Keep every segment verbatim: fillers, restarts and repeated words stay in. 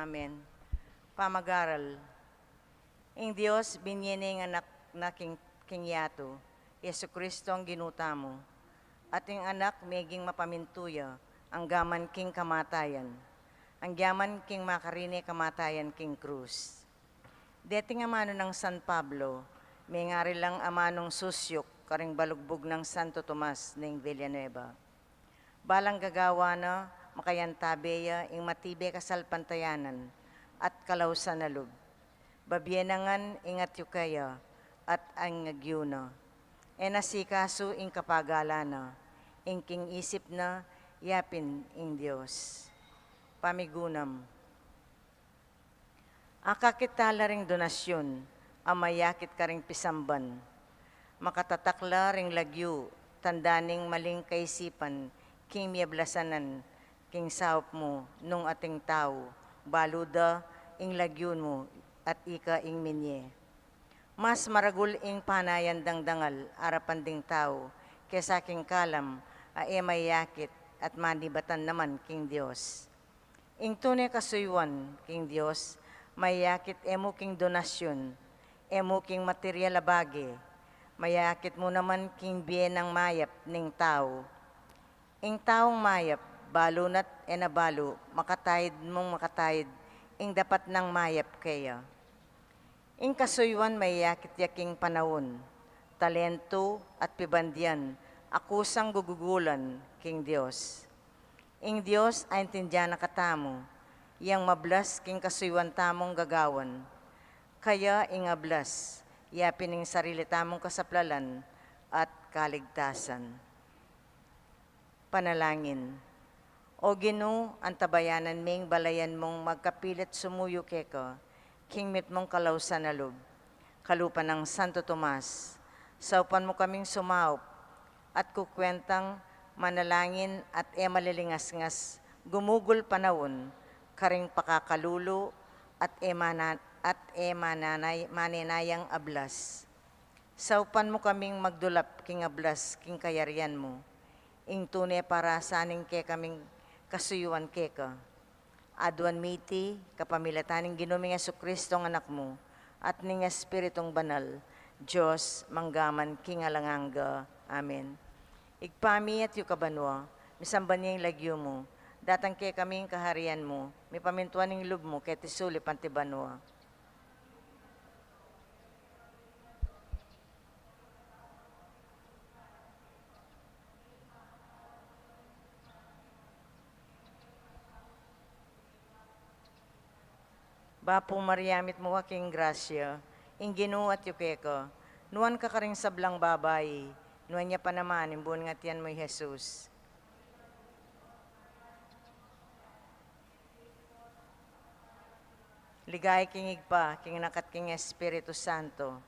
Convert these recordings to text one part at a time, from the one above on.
Amen. Pamag-aral. Ing Dios binye ne ing Anak na king, king yatu, Jesucristo a Ginu tamu. At ing Anak meging mapamintu ya anggaman king kamatayan, anggaman king makarine kamatayan king krus. Deting amanu nang San Pablo, mengari lang amanung susyuk karing balugbug nang Santo Tomas ning Villanueva. Balang gagawan na, makayantabe ya ing matibe kasalpantayanan at kalausan a lub. Babie na ngan ing atyu keya at ing agyu na. E na sikasu ing kapagalan na, ing king isip na yapin ing Dios. Pamigunam. Akakit tala ring donasyun a mayakit karing pisamban. Makatatak la ring lagyu, tanda ning maling kaisipan king miablasanan king saup mu nung ating tau, balu da ing lagyu mu at ika ing minye. Mas maragul ing panayan dang dangal arapan ding tau kesa king kalam a e mayakit at manibatan naman king Dios. Ing tune kasuyuan king Dios, mayakit e mu king donasyun, e mu king material a bage, mayakit mu naman king bie nang mayap ning tau. Ing taung mayap, balu na't e na balu, makataid mung makataid ing dapat nang mayap keya. Ing kasuyuan mayakit ya king panaun, talentu, at pibandian a kusang gugugulan king Dios. Ing Dios aintindian na katamu, yang mablas king kasuyuan tamung gagawan. Kaya ing ablas, yapin ing sarili tamung kasaplalan at kaligtasan. Panalangin. O Ginu, antabayanan ming balayan mung magkapilit sumuyu keka, king mitmung kalausan a lub. Kalupa nang Santo Tomas, saupan mu kaming sumaup at kukwentang manalangin at e malilingasngas gumugul panaun karing pakakalulu at e mana-, at e mananay-, manenayang ablas. Saupan mu kaming magdulap king ablas king kayarian mu, ing tune para sa ning kekaming kasuyuan keka. Aduan mi iti kapamilatan ning Ginu ming Jesucristo a Anak mu, at ning Espiritung Banal, Dios, mangga man king alang angga. Amen. Ibpa mi, atyu ka banua, misamban ya ing lagyu mu, datang kekami ing kaharian mu, mipamintuan ing lub mu keti sulip anti banua. Bapu Maria, mitmu ka king grasya, ing Ginu atyu keka, nuan ka karing sablang babai, nuan ya pa naman ing bunga ning atian mu, i Jesus. Ligaya king Ibpa, king Anak, at king Espiritu Santo.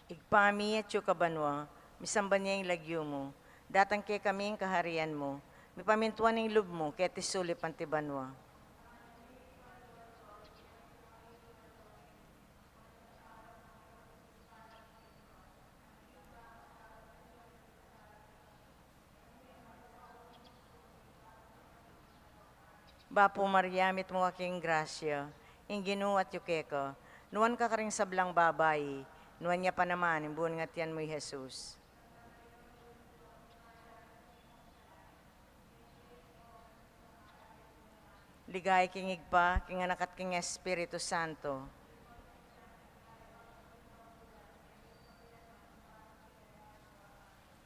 Ibpa mi, atyu ka banua, misamban ya ing lagyu mu, datang kekami ing kaharian mu, mipamintuan ing lub mu keti sulip anti banua. Bapu Maria, mitmu ka king grasya, ing Ginu atyu keka, nuan ka karing sablang babai, nuan ya pa naman ing bunga ning atian mu, i Jesus. Ligaya king Ibpa, king Anak, at king Espiritu Santo.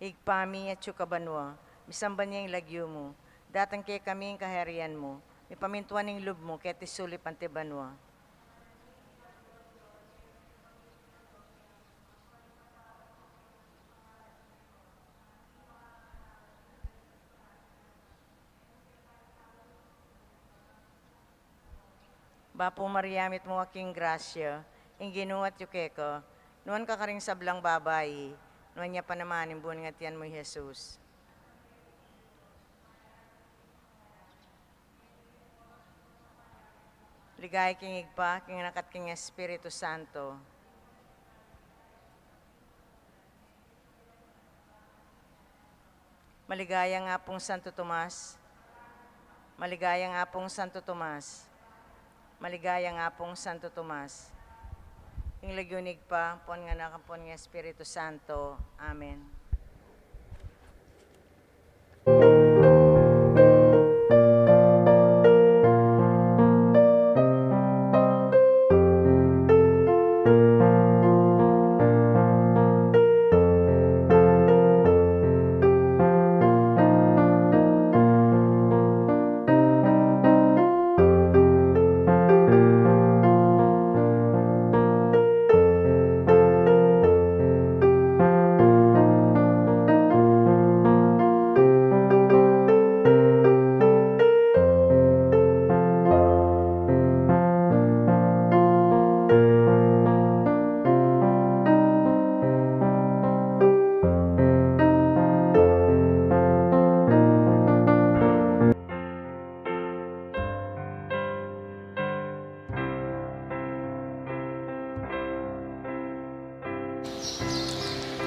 Ibpa mi, atyu ka banua, misamban ya ing lagyu mu, datang kekami ing kaharian mu, mipamintuan ing lub mu keti sulip anti banua. Bapu Maria, mitmu ka king grasya, ing Ginu atyu keka, nuan ka karing sablang babai, nuan ya pa naman ing bunga ning atian mu, i Jesus. Ligaya king Ibpa, king Anak, at king Espiritu Santo. Maligayang Apung Santo Tomas. Maligayang Apung Santo Tomas. Maligayang Apung Santo Tomas. King lagyu ning Ibpa, ampon ning Anak, ampon ning Espiritu Santo. Amen.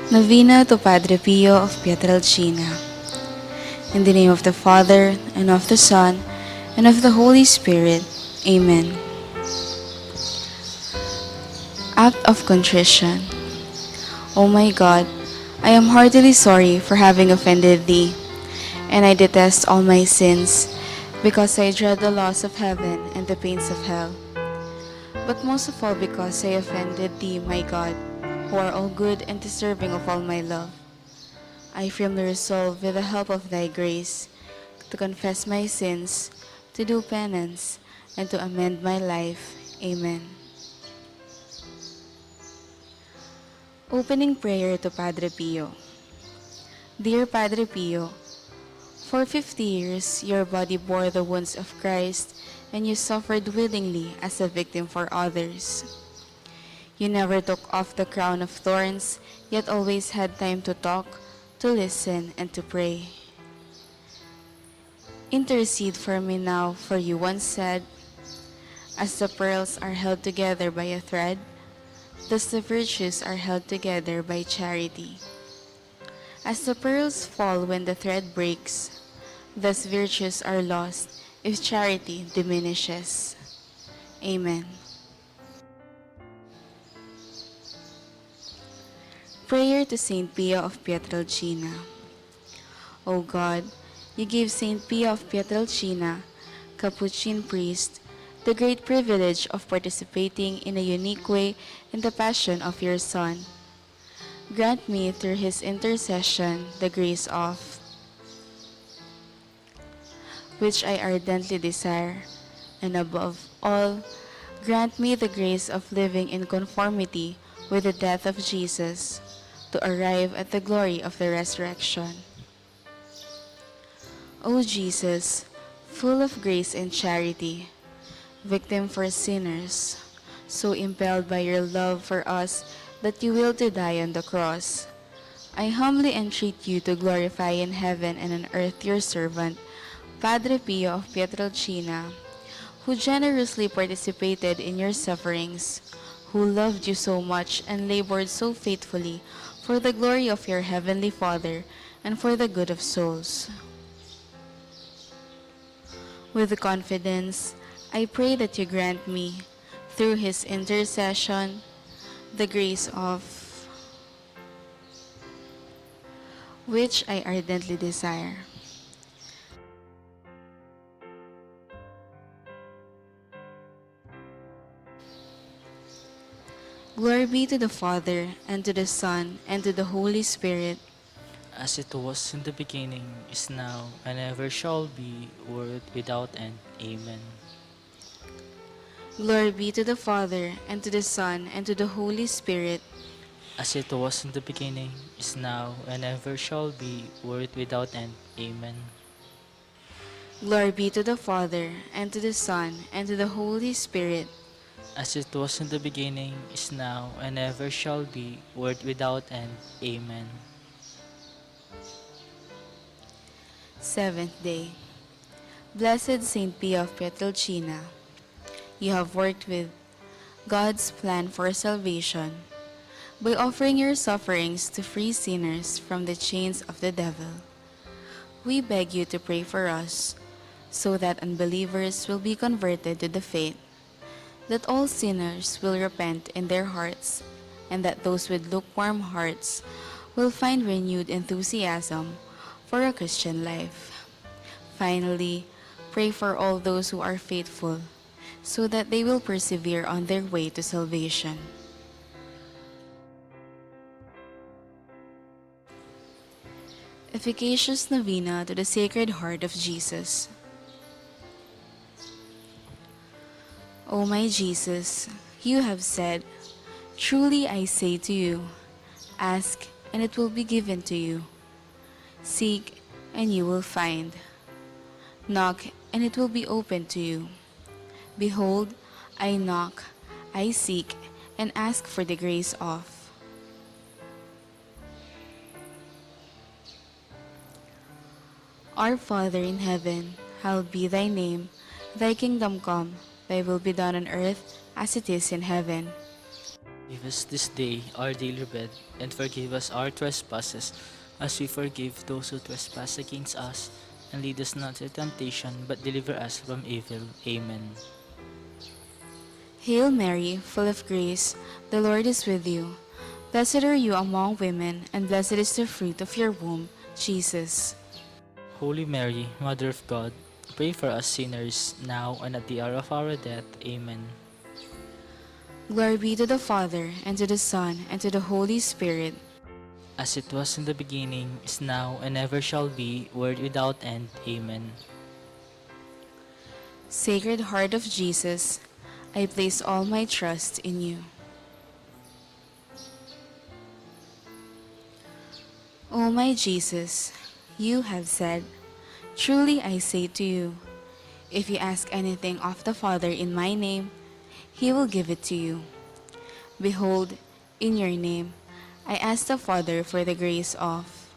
Novena to Padre Pio of Pietrelcina. In the name of the Father, and of the Son, and of the Holy Spirit. Amen. Act of Contrition. O my God, I am heartily sorry for having offended thee, and I detest all my sins, because I dread the loss of heaven and the pains of hell. But most of all because I offended thee, my God, who are all good and deserving of all my love. I firmly resolve, with the help of thy grace, to confess my sins, to do penance, and to amend my life. Amen. Opening prayer to Padre Pio. Dear Padre Pio, for fifty years your body bore the wounds of Christ, and you suffered willingly as a victim for others. You never took off the crown of thorns, yet always had time to talk, to listen, and to pray. Intercede for me now, for you once said, "As the pearls are held together by a thread, thus the virtues are held together by charity." As the pearls fall when the thread breaks, thus virtues are lost if charity diminishes. Amen. Prayer to Saint Pio of Pietrelcina. O God, you gave Saint Pio of Pietrelcina, Capuchin priest, the great privilege of participating in a unique way in the Passion of your Son. Grant me, through his intercession, the grace of which I ardently desire, and above all, grant me the grace of living in conformity with the death of Jesus, to arrive at the glory of the resurrection. O Jesus, full of grace and charity, victim for sinners, so impelled by your love for us that you willed to die on the cross, I humbly entreat you to glorify in heaven and on earth your servant, Padre Pio of Pietrelcina, who generously participated in your sufferings, who loved you so much and labored so faithfully for the glory of your heavenly Father and for the good of souls. With confidence, I pray that you grant me, through his intercession, the grace of which I ardently desire. Glory be to the Father, and to the Son, and to the Holy Spirit. As it was in the beginning, is now, and ever shall be, world without end. Amen. Glory be to the Father, and to the Son, and to the Holy Spirit. As it was in the beginning, is now, and ever shall be, world without end. Amen. Glory be to the Father, and to the Son, and to the Holy Spirit. As it was in the beginning, is now, and ever shall be, world without end. Amen. Seventh day. Blessed Saint Pio of Pietrelcina, you have worked with God's plan for salvation by offering your sufferings to free sinners from the chains of the devil. We beg you to pray for us, so that unbelievers will be converted to the faith, that all sinners will repent in their hearts, and that those with lukewarm hearts will find renewed enthusiasm for a Christian life. Finally, pray for all those who are faithful, so that they will persevere on their way to salvation. Efficacious Novena to the Sacred Heart of Jesus. O my Jesus, you have said, "Truly I say to you, ask, and it will be given to you. Seek, and you will find. Knock, and it will be opened to you. Behold, I knock, I seek, and ask for the grace of." Our Father in heaven, hallowed be thy name. Thy kingdom come, thy will be done on earth as it is in heaven. Give us this day our daily bread, and forgive us our trespasses, as we forgive those who trespass against us. And lead us not into temptation, but deliver us from evil. Amen. Hail Mary, full of grace, the Lord is with you. Blessed are you among women, and blessed is the fruit of your womb, Jesus. Holy Mary, Mother of God, pray for us sinners, now and at the hour of our death. Amen. Glory be to the Father, and to the Son, and to the Holy Spirit. As it was in the beginning, is now, and ever shall be, world without end. Amen. Sacred Heart of Jesus, I place all my trust in you. O my Jesus, you have said, "Truly I say to you, if you ask anything of the Father in my name, he will give it to you. Behold, in your name, I ask the Father for the grace of."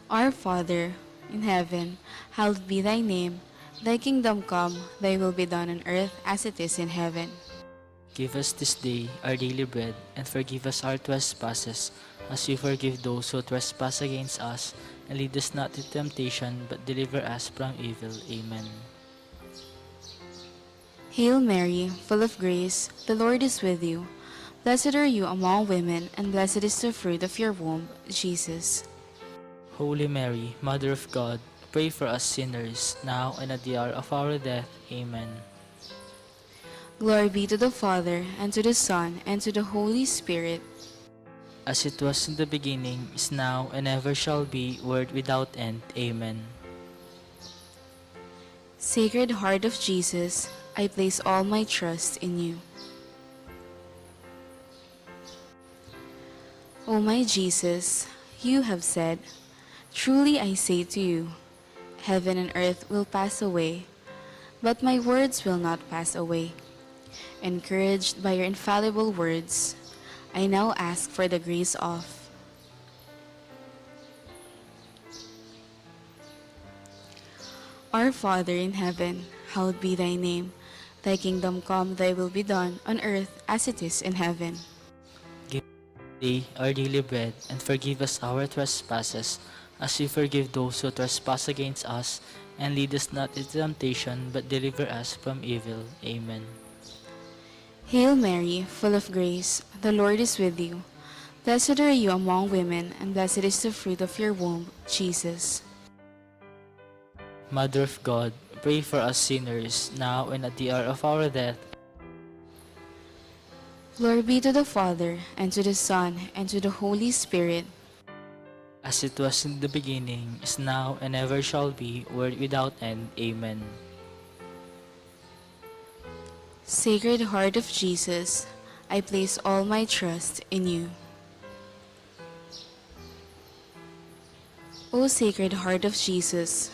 Our Father in heaven, hallowed be thy name. Thy kingdom come, thy will be done on earth as it is in heaven. Give us this day our daily bread, and forgive us our trespasses, as we forgive those who trespass against us. And lead us not into temptation, but deliver us from evil. Amen. Hail Mary, full of grace, the Lord is with you. Blessed are you among women, and blessed is the fruit of your womb, Jesus. Holy Mary, Mother of God, pray for us sinners, now and at the hour of our death. Amen. Glory be to the Father, and to the Son, and to the Holy Spirit. As it was in the beginning, is now, and ever shall be, world without end. Amen. Sacred Heart of Jesus, I place all my trust in you. O my Jesus, you have said, "Truly I say to you, heaven and earth will pass away, but my words will not pass away." Encouraged by your infallible words, I now ask for the grace of. Our Father in heaven, hallowed be thy name. Thy kingdom come, thy will be done, on earth as it is in heaven. Give us today our daily bread, and forgive us our trespasses, as we forgive those who trespass against us. And lead us not into temptation, but deliver us from evil. Amen. Hail Mary, full of grace, the Lord is with you. Blessed are you among women, and blessed is the fruit of your womb, Jesus. Mother of God, pray for us sinners, now and at the hour of our death. Glory be to the Father, and to the Son, and to the Holy Spirit. As it was in the beginning, is now, and ever shall be, world without end. Amen. Sacred Heart of Jesus, I place all my trust in you. O Sacred Heart of Jesus,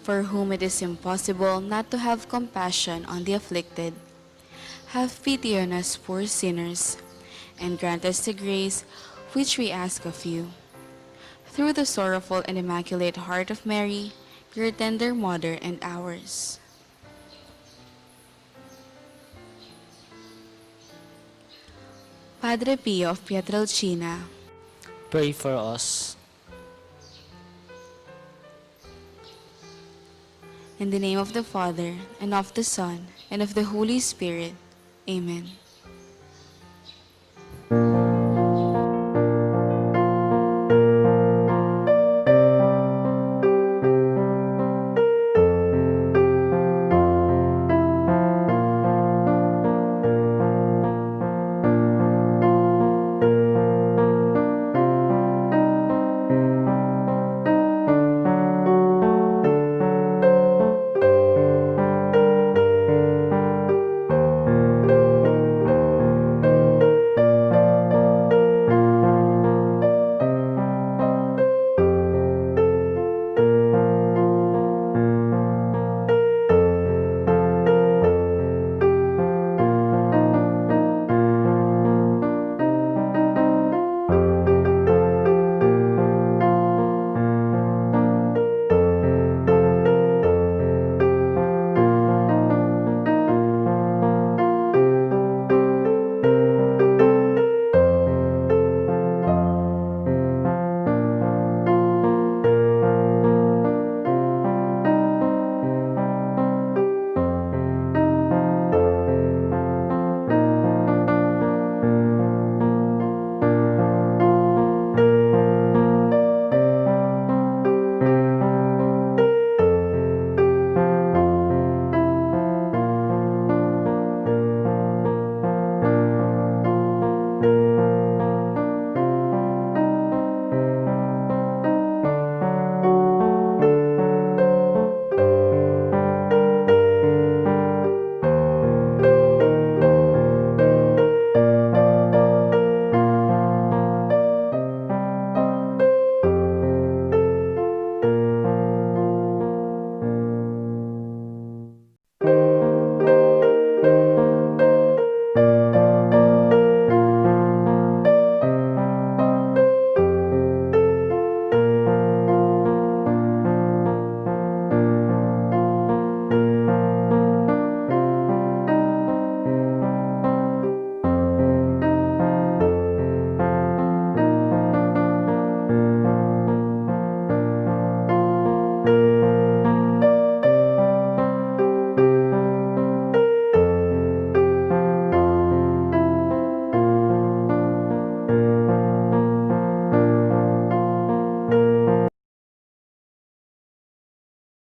for whom it is impossible not to have compassion on the afflicted, have pity on us poor sinners, and grant us the grace which we ask of you. Through the sorrowful and immaculate heart of Mary, your tender mother and ours. Padre Pio of Pietrelcina. Pray for us. In the name of the Father, and of the Son, and of the Holy Spirit. Amen.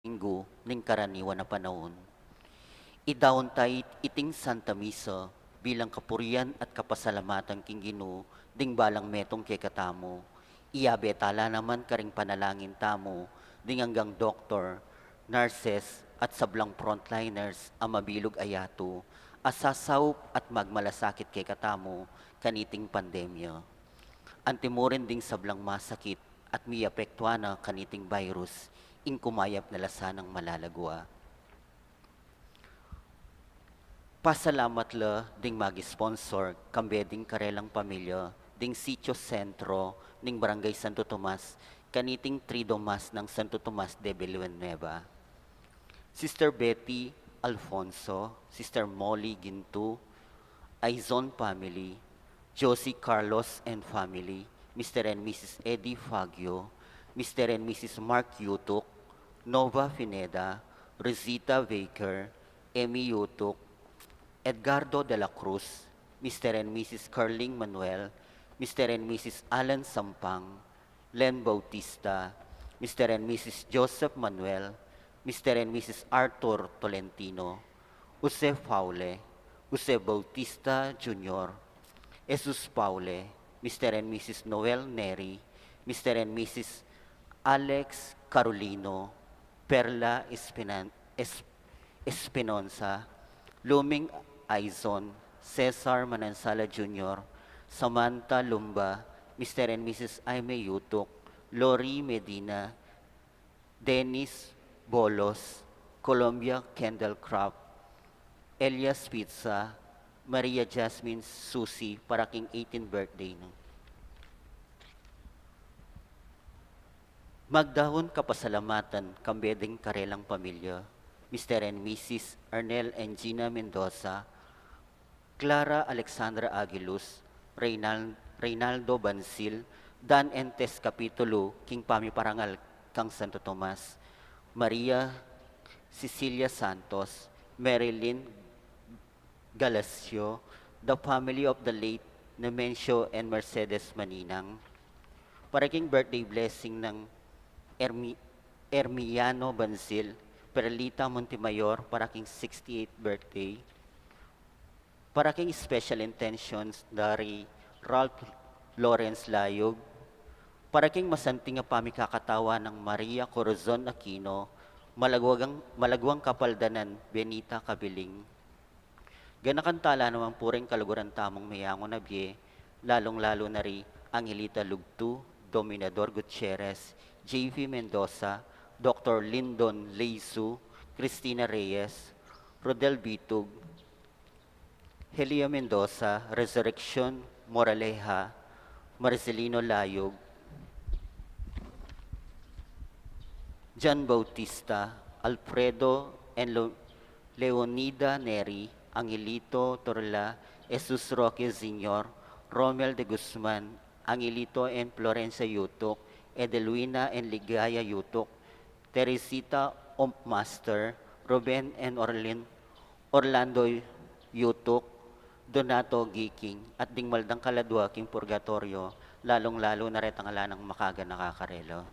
Minggu ning karaniwan a panaun. Idaun ta it-, iting Santa Misa bilang kapurian at kapasalamatan king Ginu ding balang metung kekatamu. Iyabe ta la naman karing panalangin tamu ding anggang doktor, nurses, at sablang frontliners a mabilug a yatu a sasaup at magmalasakit kekatamu kaniting pandemya. Anti mu rin ding sablang masakit at miapektuan na kaniting virus, ing kumayap na la sanang malagwa. Pasalamat la ding mag-sponsor, kambe ding karelang pamilya, ding Sitio Sentro ning Barangay Santo Tomas, kaniting Triduo Mass nang Santo Tomas de Villanueva. Sister Betty Alfonso, Sister Molly Gintu, Aizon family, Josie Carlos and family, Mister and Missus Eddie Fagio, Mister and Missus Mark Yutuk, Nova Pineda, Rosita Baker, Emmy Yutuk, Edgardo de la Cruz, Mister and Missus Carling Manuel, Mister and Missus Alan Sampang, Len Bautista, Mister and Missus Joseph Manuel, Mister and Missus Arthur Tolentino, Jose Faule, Jose Bautista Junior, Jesus Faule, Mister and Missus Noel Neri, Mister and Missus Alex Carolino, Perla Espinan-, Es-, Espinosa, Luming Aizon, Cesar Manansala Junior, Samantha Lumba, Mister and Missus Aime Yutuk, Lori Medina, Dennis Bolos, Colombia Kendall Craft, Elias Pizza, Maria Jasmine Susi, para king eighteen birthday na. Magdaun kapasalamatan kambe ding karelang pamilya, Mister and Missus Arnel and Gina Mendoza, Clara Alexandra Aguiluz, Reynal-, Reynaldo Bansil, Dan entes kapitulu king pamiparangal kang Santo Tomas, Maria Cecilia Santos, Marilyn Galasio, the family of the late Nemencio and Mercedes Maninang, para king birthday blessing ng Ermi-, Ermiano Banzil, Perlita Montemayor, para king sixty-eighth birthday, para king special intentions dari Ralph Lawrence Layog, para king masanting a pamikakatawan nang Maria Corazon Aquino, malaguang, malaguang kapaldanan Benita Cabiling, ganakan tala naman pu ring kaluguran tamung meyangu na bie, lalung-lalu na ri Angelita Lugtu, Dominador Gutierrez, J V Mendoza, Doktor Lindon Leisu, Cristina Reyes, Rodel Bitug, Helio Mendoza, Resurreccion Moraleja, Marcelino Layog, John Bautista, Alfredo and Lo-, Leonida Neri, Angelito Torla, Jesus Roque Senior, Romel de Guzman, Angelito and Florencia Yutuk, Edelwina and Ligaya Yutuk, Teresita Ompmaster, Ruben and Orlin Orlando Yutuk, Donato Giking, at ding mal dang kaladua king purgatoryo, lalung-lalu na retang ala nang makaganaka karela.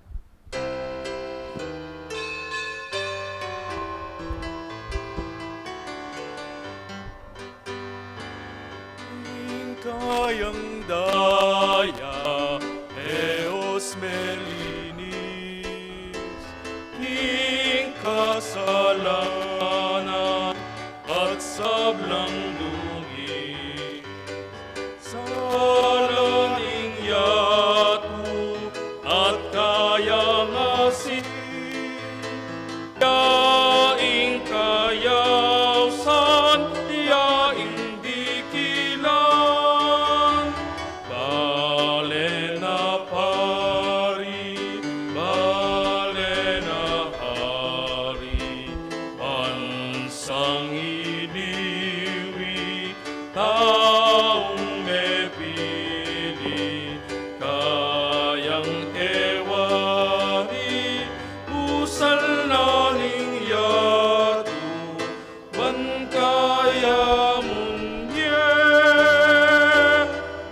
Ing kayang daya, Dios melinis, ing kasalanan at sablang dungis. Sala ning yatu at kayang asin, ya ing kayausan, ya ing dikilan. Bale na pari, bale na hari, bansang iniwi, taung mepili, kayang kewari, usal na ning yatu, ban kaya munye,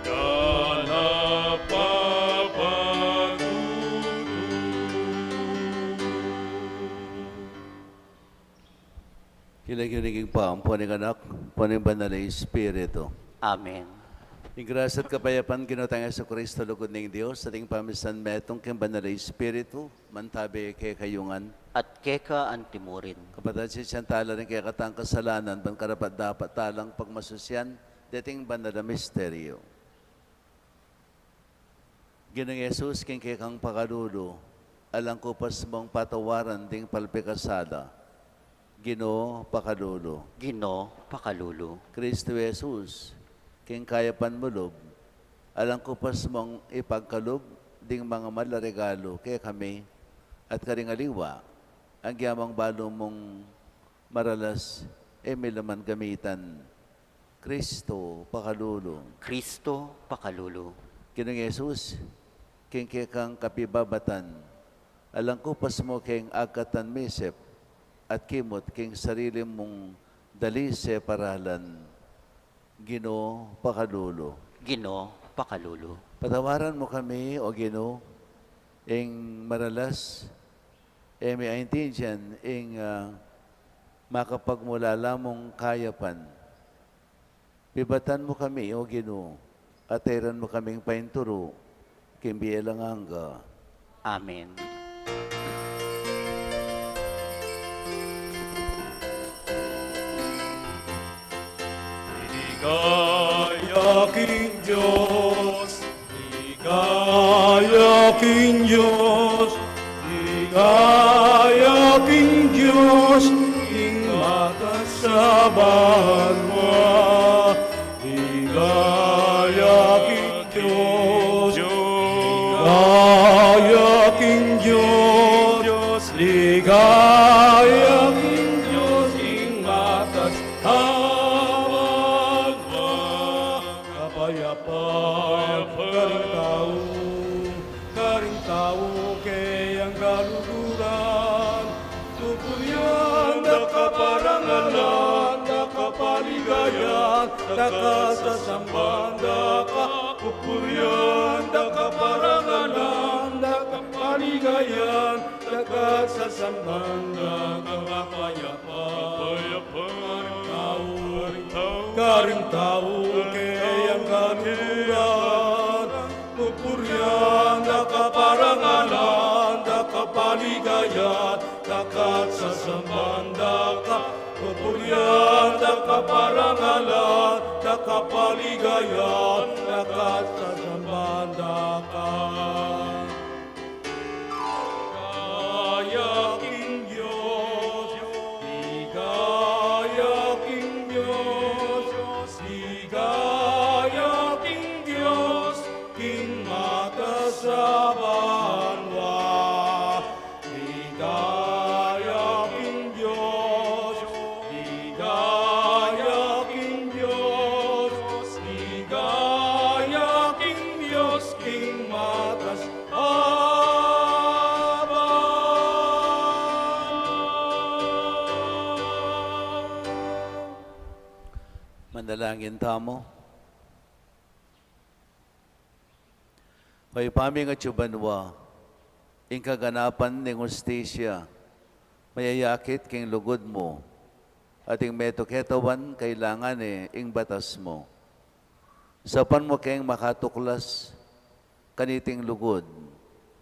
ganap a patutu. King lagyu ning Ibpa, ampo ning Anak, ampo ning Banal a Espiritu. Amen. Ing grasya at kapayapan Ginu tang Jesucristo, lugud ning Dios, at ing pamisan metung king Banal a Espiritu, mantabi kekayu ngan. At keka antimurin. Kapatad, sisian tala ring kekatang kasalanan, ban karapat-dapat talang pagmasusian deting banal a misteryo. Ginung Jesus, king kekang pakalulu, alang kupas mung patawaran ding palpikasala. Ginu, pakalulu. Ginu, pakalulu. Kristu Jesus, king kayapan mu lub, alang kupas mung ipagkalub ding mangamal a regalu kekami, at karing aliwa, agyang balu mung maralas, e mi la man gamitan. Kristu, pakalulu. Kristu, pakalulu. Ginung Jesus, king kekang kapibabatan, alang kupas mu king agkatan misip at kimut king sarili mung dalise paralan. Ginu, pakalulu. Ginu, pakalulu. Patawaran mu kami, O Ginu, ing maralas, e mi aintindian ing, ah, makapagmulala mung kayapan. Pibatan mu kami, O Ginu, at ayran mu kaming painturu king bie alang angga. Amen. Ligaya king Dios, ligaya king Dios, ligaya king Dios, king matas a banua. Ligaya king Dios, ligaya king Dios, ligaya king Dios, king matas a banua. Kapayapan karing tau. Tau keyang kaluguran, pupurian da ka, parangalan da ka, paligayan da ka, sasamban da ka, pupurian da ka, parangalan da ka, paligayan da ka, sasamban da ka, kapayapan. Karing tau keyang kaluguran, pupurian da ka, parangalan da ka, paligayan da ka, sasamban da ka, pupurian da ka, parangalan da ka, paligayan da ka, sasamban da ka. Ligaya king Dios, ligaya king Dios, ligaya king Dios, king matas a banua. Ligaya king Dios, ligaya king Dios, ligaya king Dios, king matas a banua. Manalangin tamu. O Ibpa ming atsu banua, ing kaganapan ning hustisya mayayakit king lugud mu, at ing metung keta, kailangan ne ing batas mu. Saupan mu keng makatuklas kaniting lugud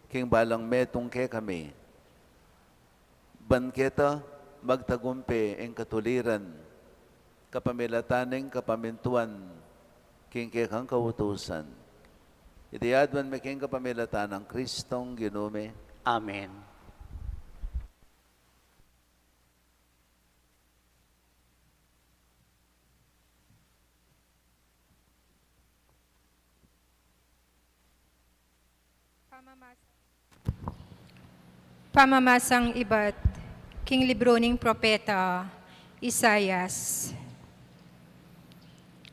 king balang metung kekami, ban keta magtagumpe ing katuliran kapamilatan ning kapamintuan king kekang kautusan. Iti aduan mi king kapamilatan nang Kristong Ginu mi. Amen. Pamamas-, pamamasang ibat king libru ning propeta Isaias.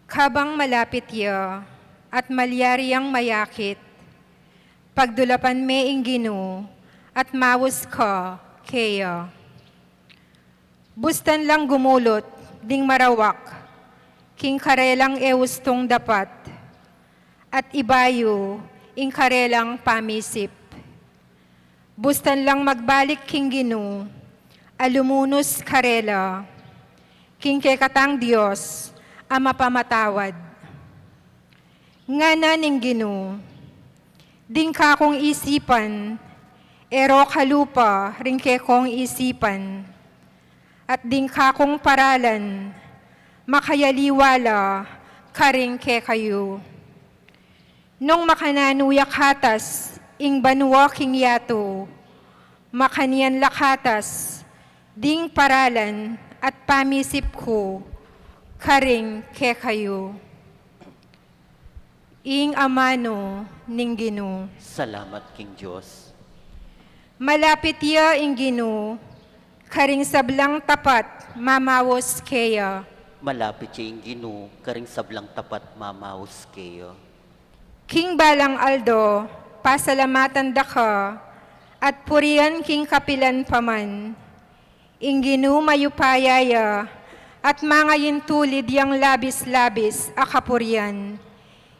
Kabang malapit ya at malyari yang mayakit, pagdulapan me ing Ginu at maus ka keya. Bustan lang gumulut ding marawak king karelang e ustung dapat, at ibayu ing karelang pamisip. Bustan lang magbalik king Ginu a lumunus karela, king kekatang Dios a mapamatawad. Ngana ning Ginu, ding kakung isipan e ro kalupa ring kekong isipan, at ding kakung paralan makayaliwa la karing kekayu. Nung makananu ya katas ing banua king yatu, makanyan la katas ding paralan at pamisip ku karing kekayu. Ing amanu ning Ginu. Salamat king Dios. Malapit ya ing Ginu karing sablang tapat mamaus keya. Malapit ya ing Ginu karing sablang tapat mamaus keya. King balang aldo pasalamatan da ka at purian king kapilan pa man. Ing Ginu mayupaya ya at mangayintulid yang labis-labis a kapurian.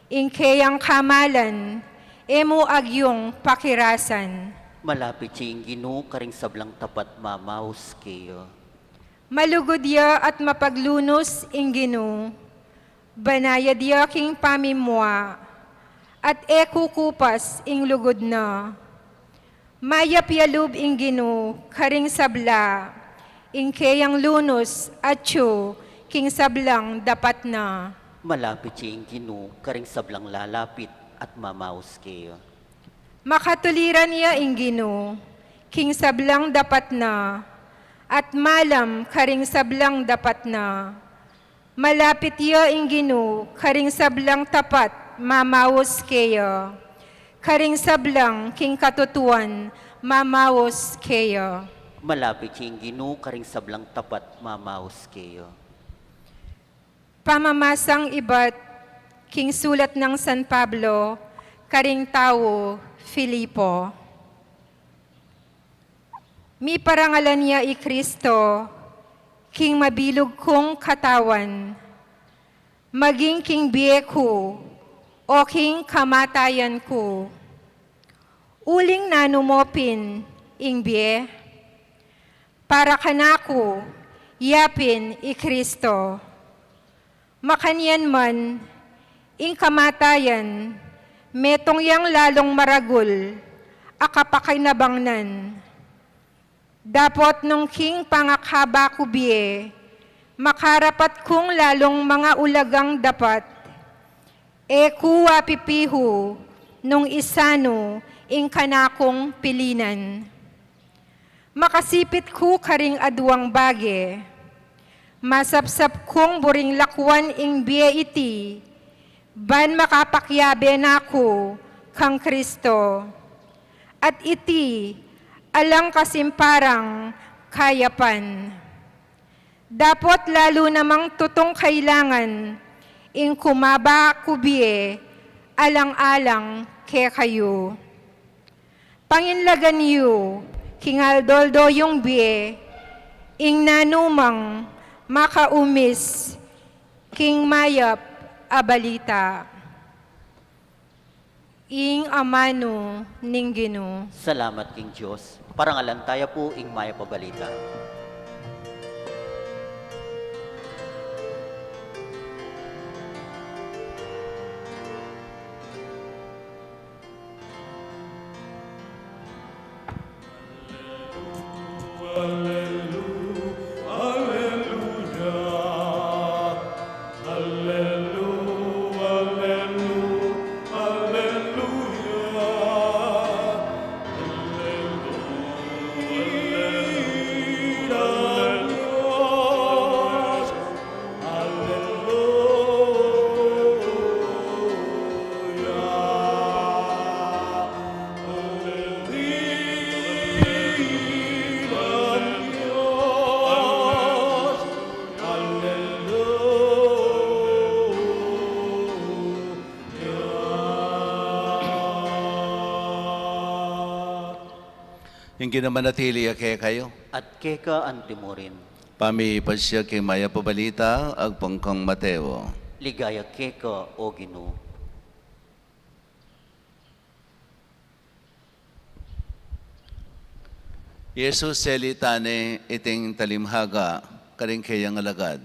Ing keyang kamalan e mu agyung pakirasan. Malapit ya ing Ginu karing sablang tapat mamaus keya. Malugud ya at mapaglunus ing Ginu. Banayad ya king pamimua at e kukupas ing lugud na. Mayap ya lub ing Ginu karing sabla, ing keyang lunus atyu king sablang dapat na. Malapit ya ing Ginu karing sablang lalapit at mamaus keya. Makatuliran ya ing Ginu king sablang dapat na, at malam karing sablang dapat na. Malapit ya ing Ginu karing sablang tapat mamaus keya, karing sablang king katutuan mamaus keya. Malapit ya ing Ginu karing sablang tapat mamaus keya. Pamamasang ibat king sulat nang San Pablo karing tau Filipo. Miparangalan ya i Kristo king mabilug kung katawan, maging king bie ku o king kamatayan ku. Uling nanu mo pin ing bie? Para kanaku, ya pin i Kristo. Makanyan man, ing kamatayan, metung yang lalung maragul a kapakinabangnan. Dapot nung king pangakaba ku bie, makarapat kung lalung mangaulagang dapat, e ku apipihu nung isanu ing kanakung pilinan. Makasipit ku karing aduang bage. Masapsap kung buring lakuan ing bie iti, ban makapakiabe na ku kang Kristo. At iti, alang kasimparang kayapan. Dapot lalu namang tutung kailangan ing kumaba ku bie alang-alang kekayu. Panginlagan yu, king aldo-aldo yung bie, ing nanumang makaumis king mayap a balita. Ing amanu ning Ginu. Salamat king Dios. Parangalan taya pu ing mayap a balita. Ing Ginu manatili ya kekayu. At keka antimurin. Pamipasiag king mayap a balita agpang kang Mateo. Ligaya keka, O Ginu. Jesus, selita ne iting talimhaga karing kayang alagad.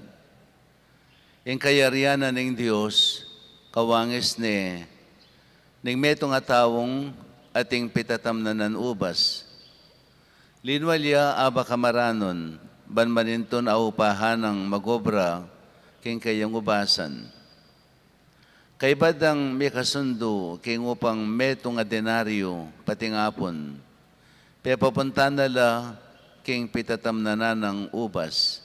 Ing kayarian na ning Dios, kawangis ne ning metung a taung ating pitatamnanan ubas. Linwal ya abe ka maranun, ban manintun a upahan nang magobra king kayang ubasan. Kaybat dang mikasundu king upang metung a denaryu patingapun, pepapunta na la king pitatamnanan nang ubas.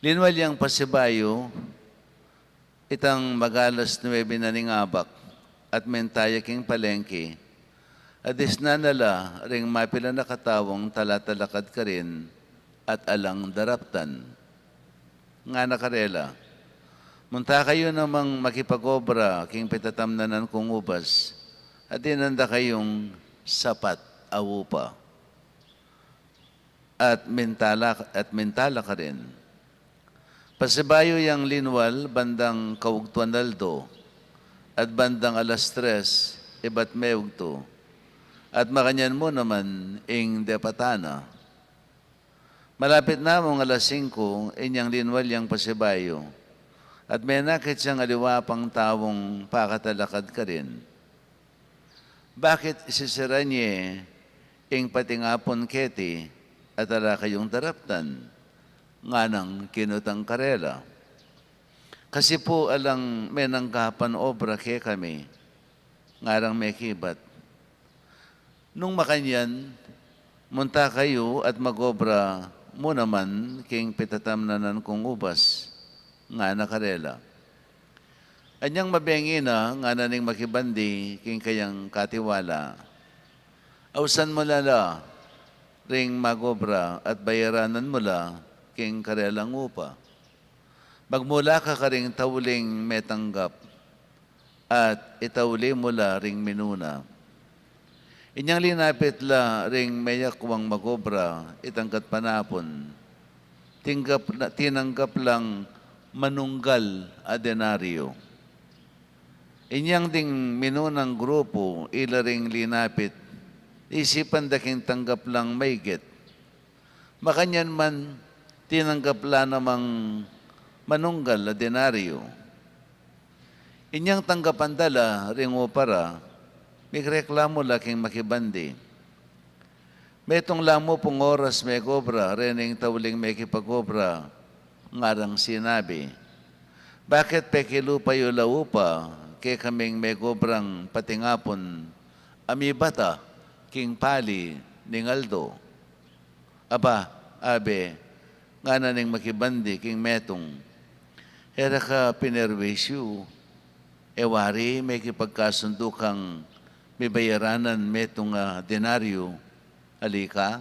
Linwal yang pasibayu, itang mag-alas nuebe na ning abak, at menta ya king palengke, at disnan na la ring mapilan a kataung talatalakad karin, at alang daraptan. Ngana karela, munta kayu namang makipag-obra king pitatamnanan kung ubas, at dinan da kayung sapat a upa. At menta la, at menta la karin. Pasibayu yang linwal bandang kaugtuan aldo, at bandang alas tres ibat meugtu, at makanyan mu naman ing depatan na. Malapit na mung alas singku, inyang linwal yang pasibayu, at menakit yang aliwa pang taung pakatalakad karin. Bakit isisiran ye ing patingapun keti at ala kayung daraptan? Nganang kinutang karela. Kasi pu alang menanggapan obra kekami, ngarang mekibat. Nung makanyan, munta kayu at mag-obra mu naman king pitatamnanan kung ubas, ngana karela. Anyang mabengi na, ngana ning makibandi king kayang katiwala. Ausan mu la la ring mag-obra at bayaranan mu la king karelang upa. Magmula ka karing tauling metanggap, at itauli mu la ring minuna. Inyang linapit la ring meyakwang magobra, itang gatpanapun, tinggap na, tinanggap lang manunggal a denaryo. Inyang ding minunang grupu, ila ring linapit, isipan da king tanggap lang maigit. Makanyan man, tinanggap la namang manunggal a denaryo. Inyang tanggapan da la ring upa ra, migreklamu la king makibandi. Metung la mu pung oras megobra, rening tauling mekipagobra, ngarang sinabi, "Bakit pekilupa yu la upa kekaming megobrang patingapun a mibata king pali ning aldo?" "Aba," abe, ngana ning makibandi king metung, "e ra ka pinerwisyu, e wari mekipagkasundu kang mibayaranan metung a denaryo, ali ka?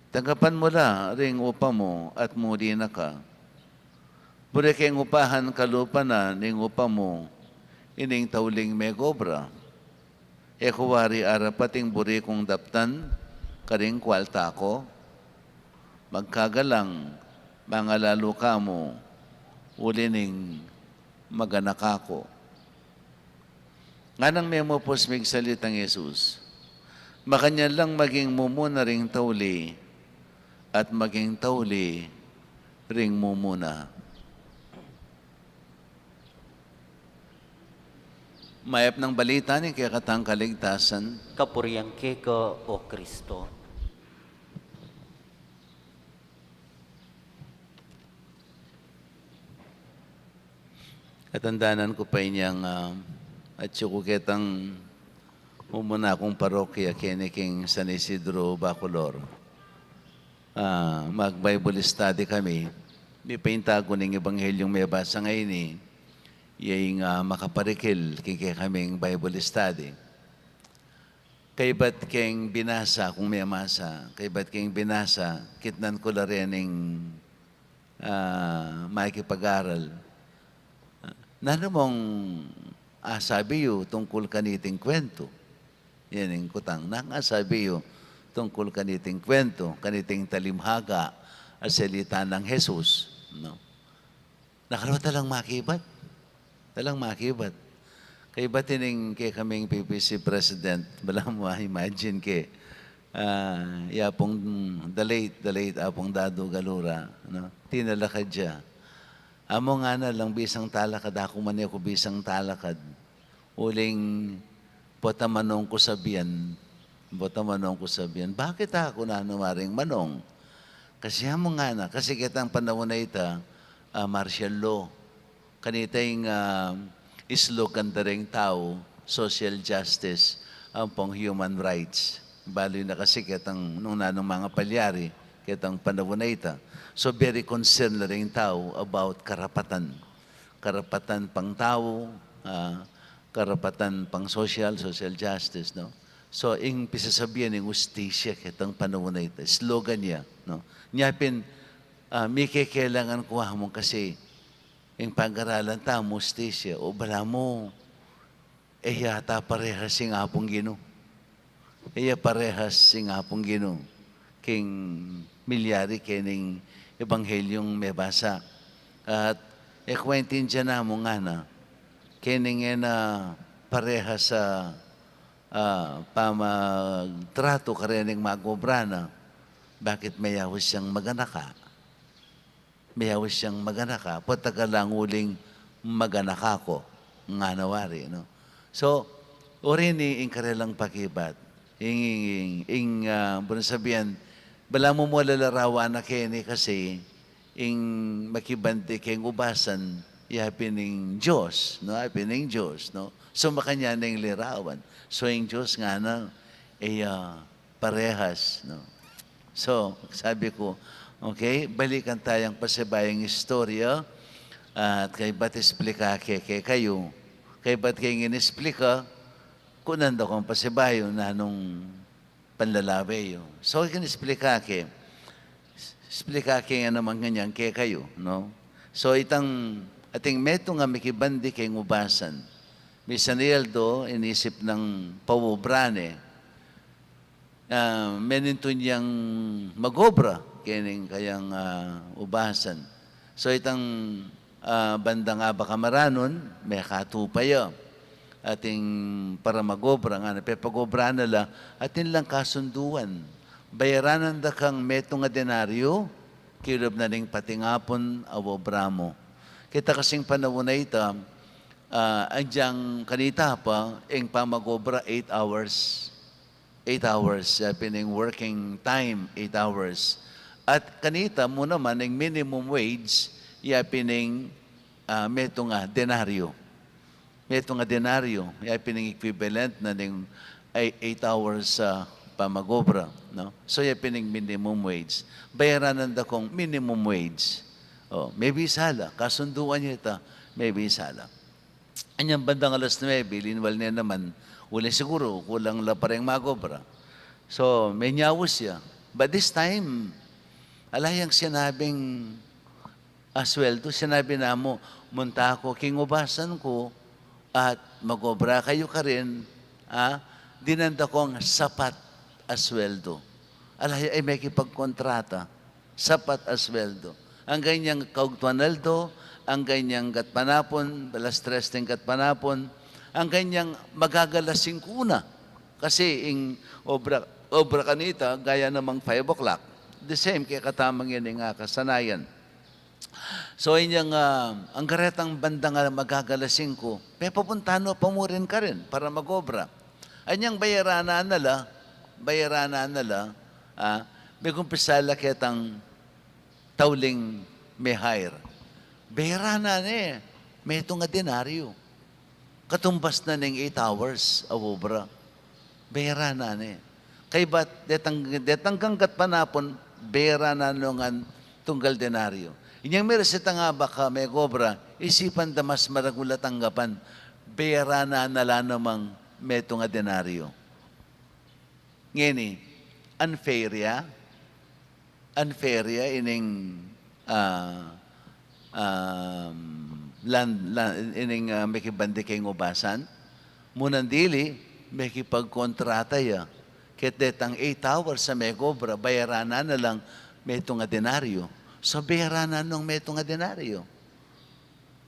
Tanggapan mu la ring upa mu at muli na ka. Buri keng upahan kalupa na ning upa mu ining tauling megobra. E ku wari arapat ing buri kung daptan karing kwalta ku? Magkagalang, mangalalu kamu, uli ning maganaka ku." Nganang memupus migsalitang Jesus, "Makanyan lang maging mumuna ring tauli, at maging tauli ring mumuna." Mayap nang balita ning kekatang kaligtasan. Kapurian keka, O Kristo. Katandanan ku pa inyang, ah, atyu ku ketang mumuna kung parokya keni king San Isidro Bacolor. Ah, mag-Bible study kami. Mipaintagu ning Ebanghelyo mebasa ngeni, ya ing, ah, makaparikil king kekaming Bible study. Kaybat keng binasa, kung memasa, kaybat keng binasa, kitnan ku la rening, ah, makipag-aral. "Nanu mung asabi yu tungkul kaniting kwentu?" Yan ing kutang, "Nanu mung asabi yu tungkul kaniting kwentu, kaniting talimhaga a salita nang Jesus?" No? Nakalwat, alang makibat. Alang makibat. Kaybat ining kekaming P P C president, balamu ma-imagine ke, ah, ya pung the late, the late Apung Dadu Galura, no? Tinalakad ya. Amu ngana, alang bisang talakad, aku man e ku bisang talakad. Uling pota manung ku sabian, pota manung ku sabian, "Bakit aku? Nanu maring manung?" Kasi amu ngana, kasi ketang panaun a ita, ah, martial law. Kanita ing, ah, slogan da ring tau, social justice ampong human rights. Balu na kasi ketang nung nanung mangapalyari, ketang panaun a ita. So, very concerned la ring tau about karapatan. Karapatan pang tau, ah, karapatan pang social, social justice, no? So, ing pisasabian ning ustisya ketang panaun a ita, slogan ya, no? Nya pin, ah, mikekelangan ku amu kasi ing pag-aralan tamu ustisya, o balamu, e yata parehas ing Apung Ginu. E ya parehas ing Apung Ginu king milyari kening Ebanghelyung mebasa. At e ku aintindian amu ngana, kening e na parehas a, ah, pamagtratu karening magobra na, bakit meyaus yang maganaka? Meyaus yang maganaka, pota ka lang uling maganaka ku, ngana wari, no? So, orini ing karelang pakibat. Ing, ing, ing, ing, ah, buri nang sabian, balamu mu lalarawan na keni kasi, ing makibandi keng ubasan, ya pin ing Dios, no? Ya pin ing Dios, no? So, makanyan ing larawan. So, ing Dios ngana, e ya parehas, no? So, sabi ku, okay, balikan tayang pasibayung istorya, at kaybat isplika ke, kekayu. Kaybat ke ngeni isplika, kunan da kung pasibayu nanung panlalawe yu. So, ikan isplika ke, isplika ke ngana naman ngening kekayu, no? So, itang ating metung a mikibandi keng ubasan, Misan i Aldo, inisip nang paobra ne. Ah, menintun yang mag-obra kening kayang, ah, ubasan. So, itang, ah, bandang abak a maranun, mekatupa ya. Atin para mag-obra, ngana pepag-obra na la, atin lang kasunduan. Bayaranan da kang metung a denaryo, kilub na ning patingapun a obra mu. Keta kasing panaun a ita, ah, agyang kanita pa, ing pamag-obra eight hours. Eight hours, ya pin ing working time, eight hours. At kanita mu naman, ing minimum wage, ya pin ing, ah, metung a denaryo. Metung a denaryo, ya pin ing equivalent na ning ei-, eight hours a pamag-obra, no? So, ya pin ing minimum wage. Bayaranan da kung minimum wage. O, mebisa la, kasunduan ya ita, mebisa la. Anyang bandang alas nuebe, linwal ne naman, uling siguru, kulang la pa ring mag-obra. So, menyaus ya. But this time, ala yang sinabing a sweldo, sinabi na mu, "Munta ku king ubasan ku at mag-obra kayu karin, ah, dinan da kung sapat a sweldo." Ala ya, e mekipagkontrata, sapat a sweldo. Angga inyang kaugtuan Aldo, angga inyang gatpanapun, alas tres ning gatpanapun, angga inyang magagalas singku na. Kasi ing obra, obra kanita, gaya namang five o'clock. The same, kekatamu ngening kasanayan. So, inyang, ah, angga retang bandang, ah, magagalas singku, pepapunta no pa mu rin karin para mag-obra. Anyang bayaranan na la, bayaranan na la, ah, megumpisa la ketang tauling me-hire. Bayaranan ne, metung a denaryo. Katumbas na ning eight hours a obra. Bayaranan ne. Kaybat, detang, detang kang gatpanapun, bayaranan no ngan tunggal denaryo. Inyang miras itang abak a meg-obra, isipan da mas maragul a tanggapan, bayaranan na la namang metung a denaryo. Ngeni, unfair ya? Unfair ya ining, ah, um, land, la-, ining, ah, mekibandi keng ubasan? Munang dili, mekipagkontrata ya. Ket detang eight hours a meg-obra, bayaranan na lang metung a denaryo. So, bayaranan nong metung a denaryo.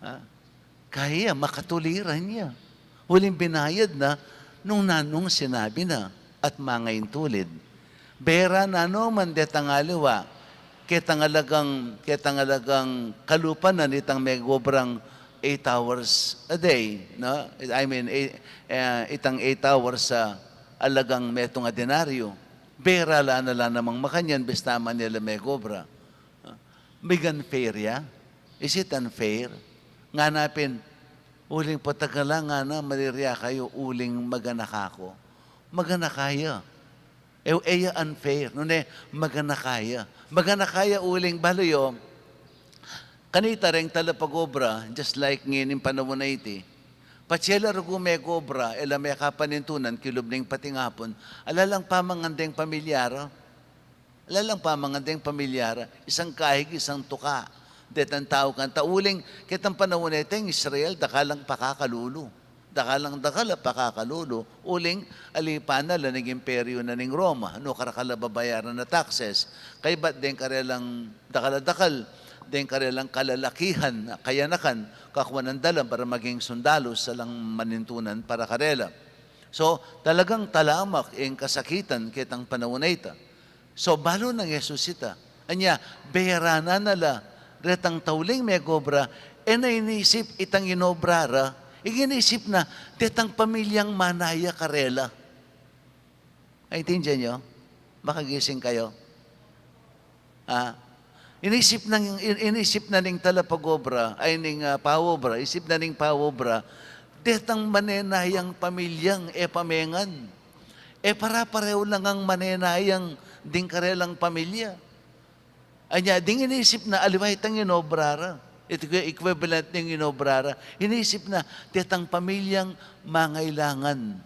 Ha? Kaya makatuliran ya. Uling binayad na nung nanung sinabi na at mangaintulid. Bayaranan no man detang aliwa, ketang alagang, ketang alagang kalupa na nitang meg-obrang eight hours a day, no? I mean, eh, eh, itang eight hours a alagang metung a denaryo. Bayaranan na la namang makanyan, bista man ya la meg-obra. Migan fair ya? Is it unfair? Ngana pin, uling patagalan ngana, malirya kayu, uling maganaka ku. Maganaka ya. E, e ya unfair. Nune, maganaka ya. Maganaka ya uling, balu yu, kanita reng talapag-obra, just like ngening panaun a iti, patse la rugu meg-obra, e la mekapanintunan, kilub ning patingapun, ala lang pamangan deng pamilya ra. Ala lang pamangan deng pamilya ra, isang kahig, isang tuka. Detang tau kanita uling, ketang panaun a ita ing Israel, dakal lang pakakalulu. Dakal lang dakal a pakakalulu. Uling, alipan na la ning imperyu na ning Roma, nu karakal a babayaran a taxes. Kaybat deng karelang dakal a dakal, deng karelang kalalakihan, kayanakan, kakuanan da la para maging sundalus, alang manintunan para karela. So, talagang talamak ing kasakitan ketang panaun a ita. So, balu nang Jesus ita. Anya, bayaranan na la retang tauling meg-obra, e na inisip itang inobra ra, ing inisip na detang pamilyang mana ya karela. Aintindian yu? Makagising kayu? Ah, inisip na, in-, inisip na ning talapag-obra, ay ning, ah, paobra, isip na ning paobra, detang manenayang pamilyang e pamengan. E para-pareho na ngang manenayang ding karelang pamilya. Anya, ding inisip na aliwa itang inobra ra. Iti ku equivalent ning inobra ra. Inisip na detang pamilyang mangailangan,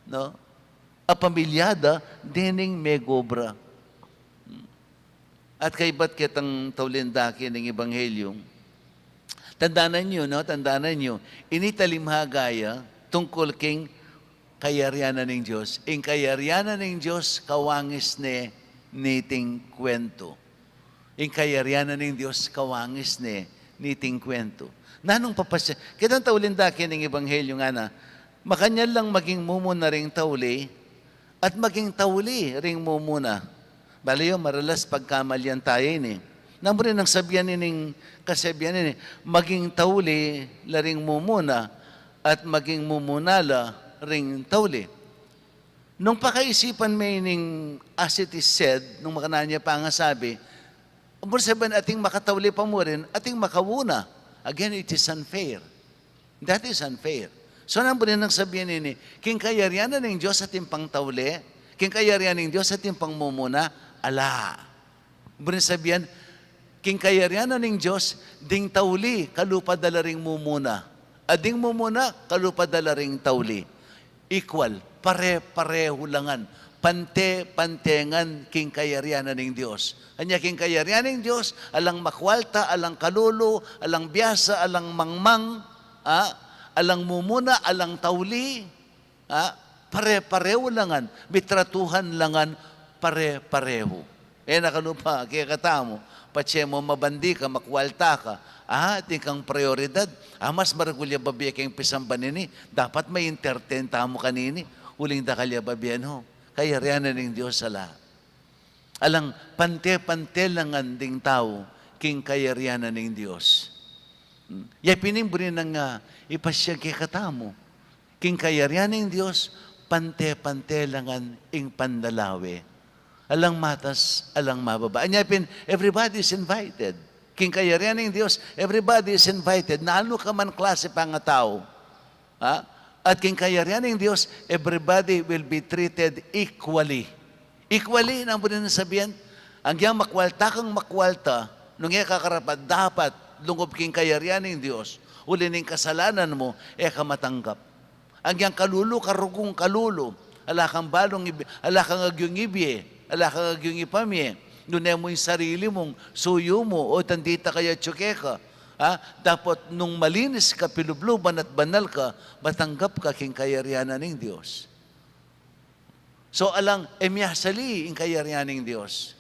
no? A pamilya da dening meg-obra. At kaybat ketang tauling dake ning ebanghelyu, Tandanan yu, no? Tandanan yu. Ini talimhaga ya tungkul king kayarian na ning Dios. Ing kayarian na ning Dios, kawangis ne niting kuwentu. Ing kayarian na ning Dios, kawangis ne niting kuwentu. Nanung papasya, kitang tauling dake ning ebanghelyu ngana, makanyan lang maging mumuna ring tauli, at maging tauli ring mumuna. Bale yu, maralas pagkamalian taya ini. Nanu rin nang sabian ining kasabian ini, maging tauli la ring mumuna, at maging mumuna la ring tauli. Nung pakaisipan me ining as it is said, nung makanyan ya pangasabi, mu rin sabian ating makatauli pa mu rin, ating makauna. Again, it is unfair. That is unfair. So, nanu rin nang sabian ini, king kayarian na ning Dios atin pang tauli, king kayarian ning Dios atin pang mumuna, ala. Mu rin sabian, king kayarian na ning Dios, ding tauli, kalupa da la ring mumuna. At ding mumuna, kalupa da la ring tauli. Equal, pare-parehu la ngan, pante-pante ngan king kayarian na ning Dios. Anya king kayarian ning Dios, alang makwalta, alang kalulu, alang biasa, alang mangmang, ah, alang mumuna, alang tauli, ah, pare-parehu la ngan, mitratuhan la ngan pare-parehu. E na kalupa kekatamu, patse mu mabandi ka, makwalta ka, ah, atin kang prioridad, ah, mas maragul ya babiye keng pisamban ini, dapat ma-entertain tamu kanini, uling dakal ya babiye, no? Kayarian na ning Dios, ala. Alang pante-pante la ngan ding tau king kayarian na ning Dios. Hmm. Ya pin ing buri nang, ah, ipasyag kekatamu. King kayarian ning Dios, pante-pante la ngan ing panlalawe. Alang matas, alang mababa. Anya pin, everybody is invited. King kayarian ning Dios, everybody is invited. Nanu ka man klase pangatau. Ha? At king kayarian ning Dios, everybody will be treated equally. Equally, nanu rin sabian, agyang makwalta kang makwalta, nung e ka karapat-dapat lungub king kayarian ning Dios, uli ning kasalanan mu, e ka matanggap. Agyang kalulu ka, rugung kalulu, ala kang balung ibi-, ala kang agyung ibie, ala kang agyung ipamie, nune mu ing sarili mung suyu mu, o tandita kaya atsu keka, ha? Dapot nung malinis ka, pilubluban at banal ka, matanggap ka king kayarian na ning Dios. So, alang, e miasali ing kayarian ning Dios.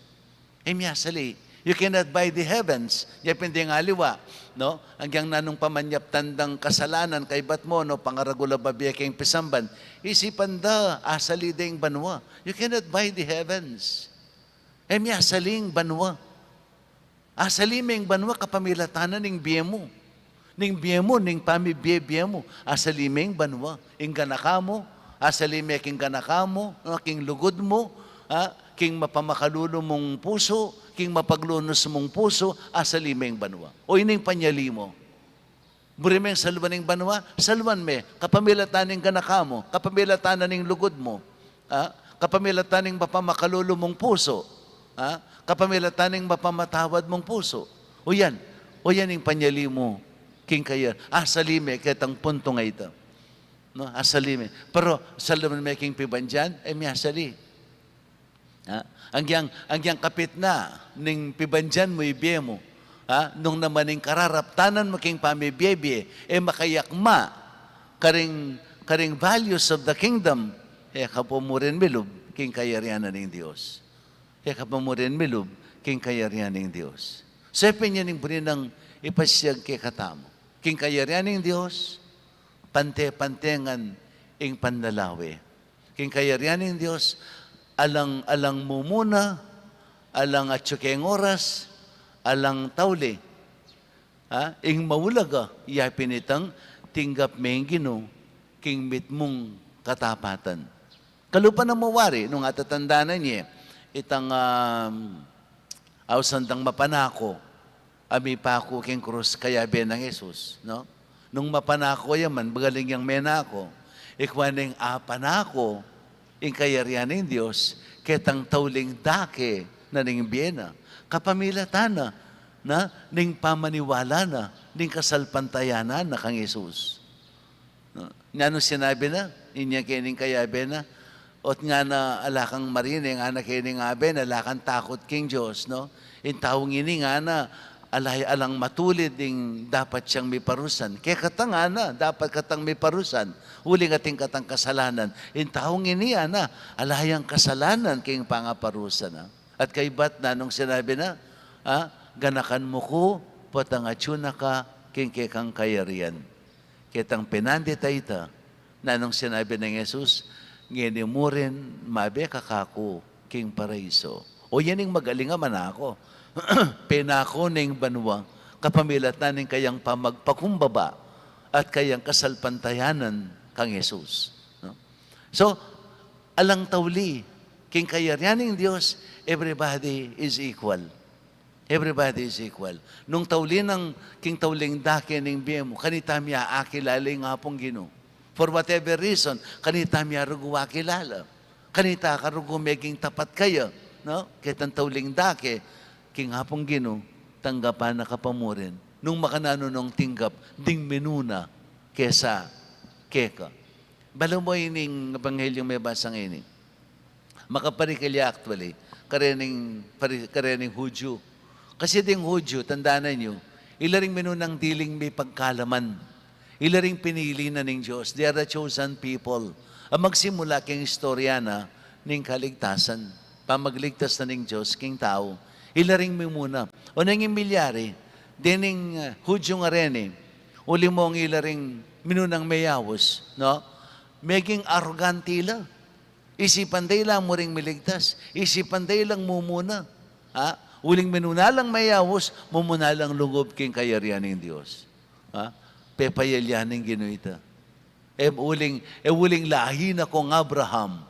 E miasali. You cannot buy the heavens. Ya pin ding aliwa, no? Agyang nanung pamanyaptan dang kasalanan kaybat mu, no? Pangaragul a babie keng pisamban. Isipan da, asali da ing banua. You cannot buy the heavens. E miasali ing banua. Asali me ing banua kapamilatan na ning bie mu. Ning bie mu, ning pamibie-bie mu. Asali me ing banua. Ing ganaka mu, asali me king ganaka mu, no, king lugud mu, ha, king mapamakalulu mung pusu, king mapaglunus mung pusu, asali me ing banua. O ini ing panyali mu. Buri meng salwan ing banua, salwan me, kapamilatan ning ganaka mu, kapamilatan na ning lugud mu, ha? Kapamilatan ning mapamakalulu mung pusu, ha? Kapamilatan ning mapamatawad mung pusu. O yan, o yan ing panyali mu, king kaya, asali me, ketang puntung a ita. No, asali me. Pero, salwan me king pibandian, e miasali. Ha? Agyang, agyang kapit na ning pibandian mu, ibie mu. Ha? Nung naman ing kararaptanan mu king pamibie-bie, e makayakma karing, karing values of the kingdom, e ka pa mu rin milub king kayarian na ning Dios. E ka pa mu rin milub king kayarian ning Dios. So, e pin yan ing buri nang ipasyag kekatamu. King kayarian ning Dios, pante-pante ngan ing panlalawe. King kayarian ning Dios, alang, alang mumuna, alang atsu keng oras, alang tauli. Ha? Ing maulaga, ya pin itang tinggap me ing Ginu, king mitmung katapatan. Kalupa nang mawari, nung atatandanan ye, itang, um, ausan dang mapanako, a mipaku king krus, kayabe nang Jesus, no? Nung mapanako ya man, bagaling yang menako. Ikwa ning apanako, ing kayarian ning Dios, ketang tauling dake na ning bie na. Kapamilatan na, na, ning pamaniwala na, ning kasalpantayanan na kang Jesus. No? Nanu sinabi na? Inya keni ing kayabe na, ot ngana ala kang marine, ngana keni ing abe na, ala kang takut king Dios, no? Ing taung ini ngana, Ala, alang matulid ing dapat yang miparusan. Kekatang, ngana, dapat katang miparusan. Uling atin katang kasalanan. Ing taung ini, ngana, ala yang kasalanan king pangaparusan na. At kaybat na nung sinabi na, ah, ganakan mu ku, potang atyu na ka king kekang kayarian. Ketang penandit a ita, nanung sinabi nang Jesus, ngeni mu rin mabe ka kaku king paraiso. O yan ing magaling a manako. Penako ning banua, kapamilatan ning kayang pamagpakumbaba at kayang kasalpantayanan kang Jesus. No? So, alang tauli, king kayarian ning Dios, everybody is equal. Everybody is equal. Nung tauli nang king tauling dake ning bie mu, kanita mia akilala ing Apung Ginu. For whatever reason, kanita mia rugu akilala. Kanita ka rugu meging tapat kaya, no? Ketang tauling dake, king Apung Ginu, tanggapan na ka pa mu rin. Nung makananu nong tinggap, ding minuna kesa keka. Balu mu ining ebanghelyo mebasa ngeni. Makaparikil ya actually, karening, pari-, karening Hudyu. Kasi ding Hudyu, tandanan yu, ila ring minunang diling mipagkalaman. Ila ring pinili na ning Dios. They are the chosen people. Ang magsimula king istorya na ning kaligtasan. Pamagligtas na ning Dios king tau. Ila ring mimuna. O neng milyari, dening, uh, Hudyu ngareni, uli mong ila ring minunang meyaus, no? Meging arogante la. Isipan da ila mu ring miligtas. Isipan da ilang mumuna. Ha? Uling minuna lang meyaus, mumuna lang lugub king kayarian ning Dios. Ha? Pepayalian ning Ginu ita. E uling, e uling lahi na kong Abraham.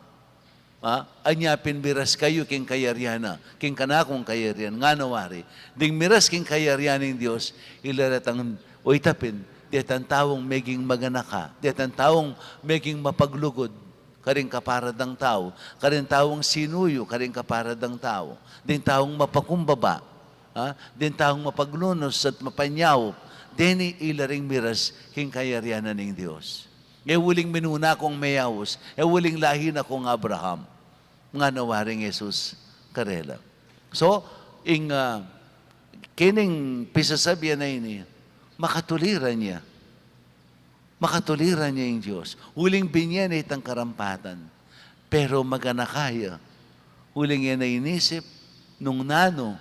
Ha? Anya pin miras kayu king kayarian na, king kanakung kayarian. Ngana wari, ding miras king kayarian ning Dios, ila retang, o ita pin, detang taung meging maganaka, detang taung meging mapaglugud, karing kapara dang tau, karing taung sinuyu, karing kapara dang tau, ding taung mapakumbaba, ha? Ding taung mapaglunus at mapanyaup, deni ila ring miras king kayarian na ning Dios. E uling minuna kong meyaus, e uling lahi na kong Abraham. Ngana waring Jesus karela. So, ing, ah, kening pisasabian a ini, makatuliran ya. Makatuliran ya ing Dios. Uling binye na itang karampatan. Pero maganaka ya. Uling e na inisip nung nanu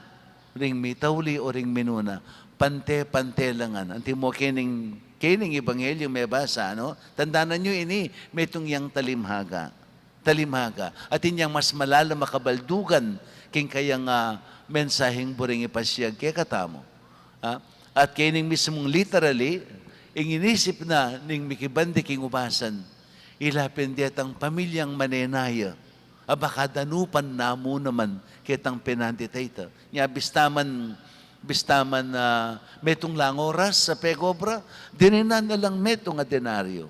ring mitauli o ring minuna. Pante-pante la ngan. Antimo kening, kening ebanghelyo mebasa, no? Tandanan yu ini, metung yang talimhaga. Talimhaga. Atin yang mas malalam a kabaldugan king kayang, ah, mensaheng buring ipasiag kekatamu. Ah, at kening mismung literally, ing inisip na ning mikibandi king ubasan, ila pin detang pamilyang manenaya, a baka danupan na mu naman ketang penandit a ita. Nya bista man, bista man, ah, metung lang oras a pegobra, dininan na lang metung a denaryo.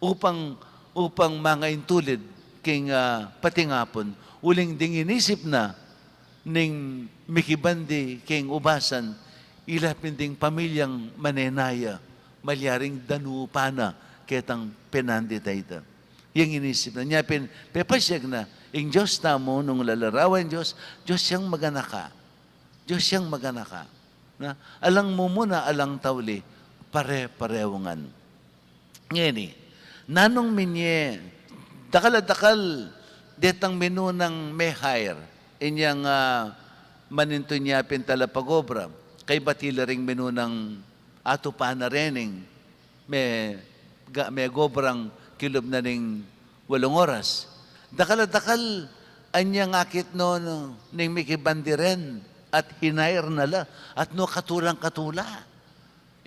Upang, upang mangaintulid king, ah, patingapun. Uling ding inisip na ning mikibandi king ubasan, ila pin ding pamilyang manenaya, malyaring danupan na ketang penandit a ita. Yang inisip na, nya pin, pepasiag na, ing Dios tamu nung lalarawan Dios, Dios yang maganaka. Dios yang maganaka. Na, alang mumuna, alang tauli, pare-parehu ngan. Ngeni, nanung minye, dakal a dakal, detang minunang me-hire, inyang, ah, manintun ya pin talapagobra, kaybat ila ring minunang atupan na rening, me, ga, megobrang kilub na ning walung oras. Dakal a dakal, anyang akit no, no, ning mikibandi ren, at hinire na la, at no katulang katula.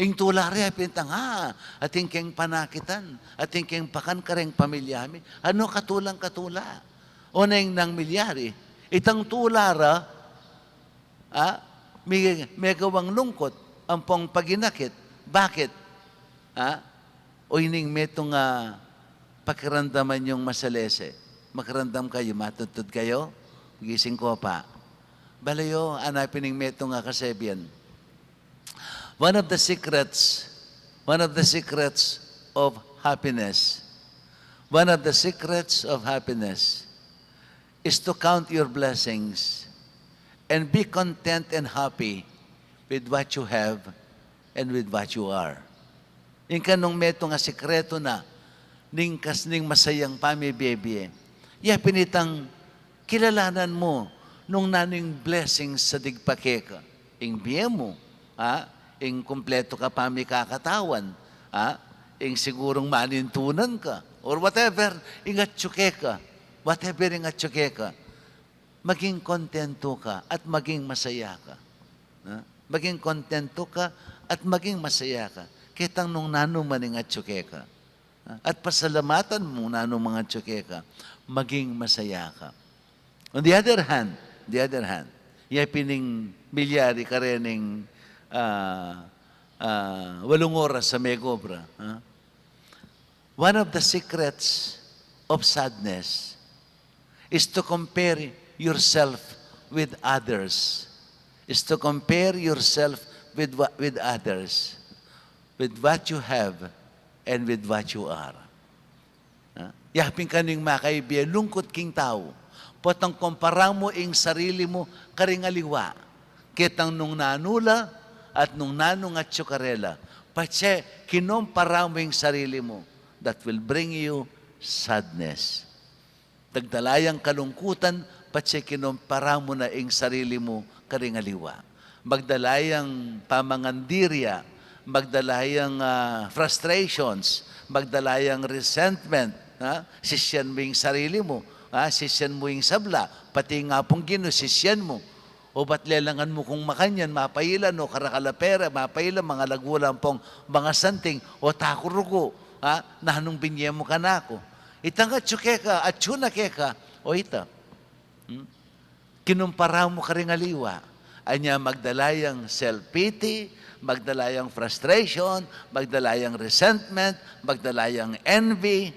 Ing tula re, apintang, ha, atin keng panakitan, atin keng pakan kareng pamilya mi, ano katulang katula. O neng nang milyari, itang tula ra, ha, mi-, megawang lungkut, ampong paginakit. Bakit? Ha? O ining metung a pakiramdaman yung masalese. Makiramdam kayu, matudtud kayu, gising ko pa. Balayo, anapin ing metung a kasebian. One of the secrets, one of the secrets of happiness, one of the secrets of happiness is to count your blessings and be content and happy with what you have and with what you are. Ing kanung metung a sikretu na ning kas-, ning masayang pamibie-bie, ya pin itang kilalanan mu nung nanu ing blessings a digpa keka. Ing bie mu, ha? Ing kumpletu ka pamikakatawan, ha? Ing sigurung manintunan ka, or whatever ing atyu keka, whatever ing atyu keka, maging kontentu ka at maging masaya ka. Ha? Maging kontentu ka at maging masaya ka ketang nung nanu man ing atyu keka. Ha? At pasalamatan mu nung nanu mang atyu keka, maging masaya ka. On the other hand, the other hand, ya pin ing milyari karening, ah, ah, walung oras a megobra, ha? One of the secrets of sadness is to compare yourself with others. Is to compare yourself with wha-, with others, with what you have and with what you are. Ha? Ya pin kanu ing makaibie lungkut king tau. Potang kumpara mu ing sarili mu karing aliwa ketang nung nanu la at nung nanung atyu karela. Patse kinompara mu ing sarili mu, that will bring you sadness. Magdala yang kalungkutan, patse kinompara mu na ing sarili mu karing aliwa. Magdala yang pamangandiria, magdala yang, ah, frustrations, magdala yang resentment, ha? Sisian mu ing sarili mu, ha? Sisian mu ing sabla, pati ing Apung Ginu, sisian mu. O ba't lelangan mu kung makanyan, mapaila, no, karakal a pera, mapaila, mangalagu la ampong manga santing, o takurugu, ha? Nanung binie mu kanaku? Itang atyu keka, atyu na keka, o ita. Hmm? Kinumpara mu karing aliwa. Anya magdala yang self-pity, magdala yang frustration, magdala yang resentment, magdala yang envy.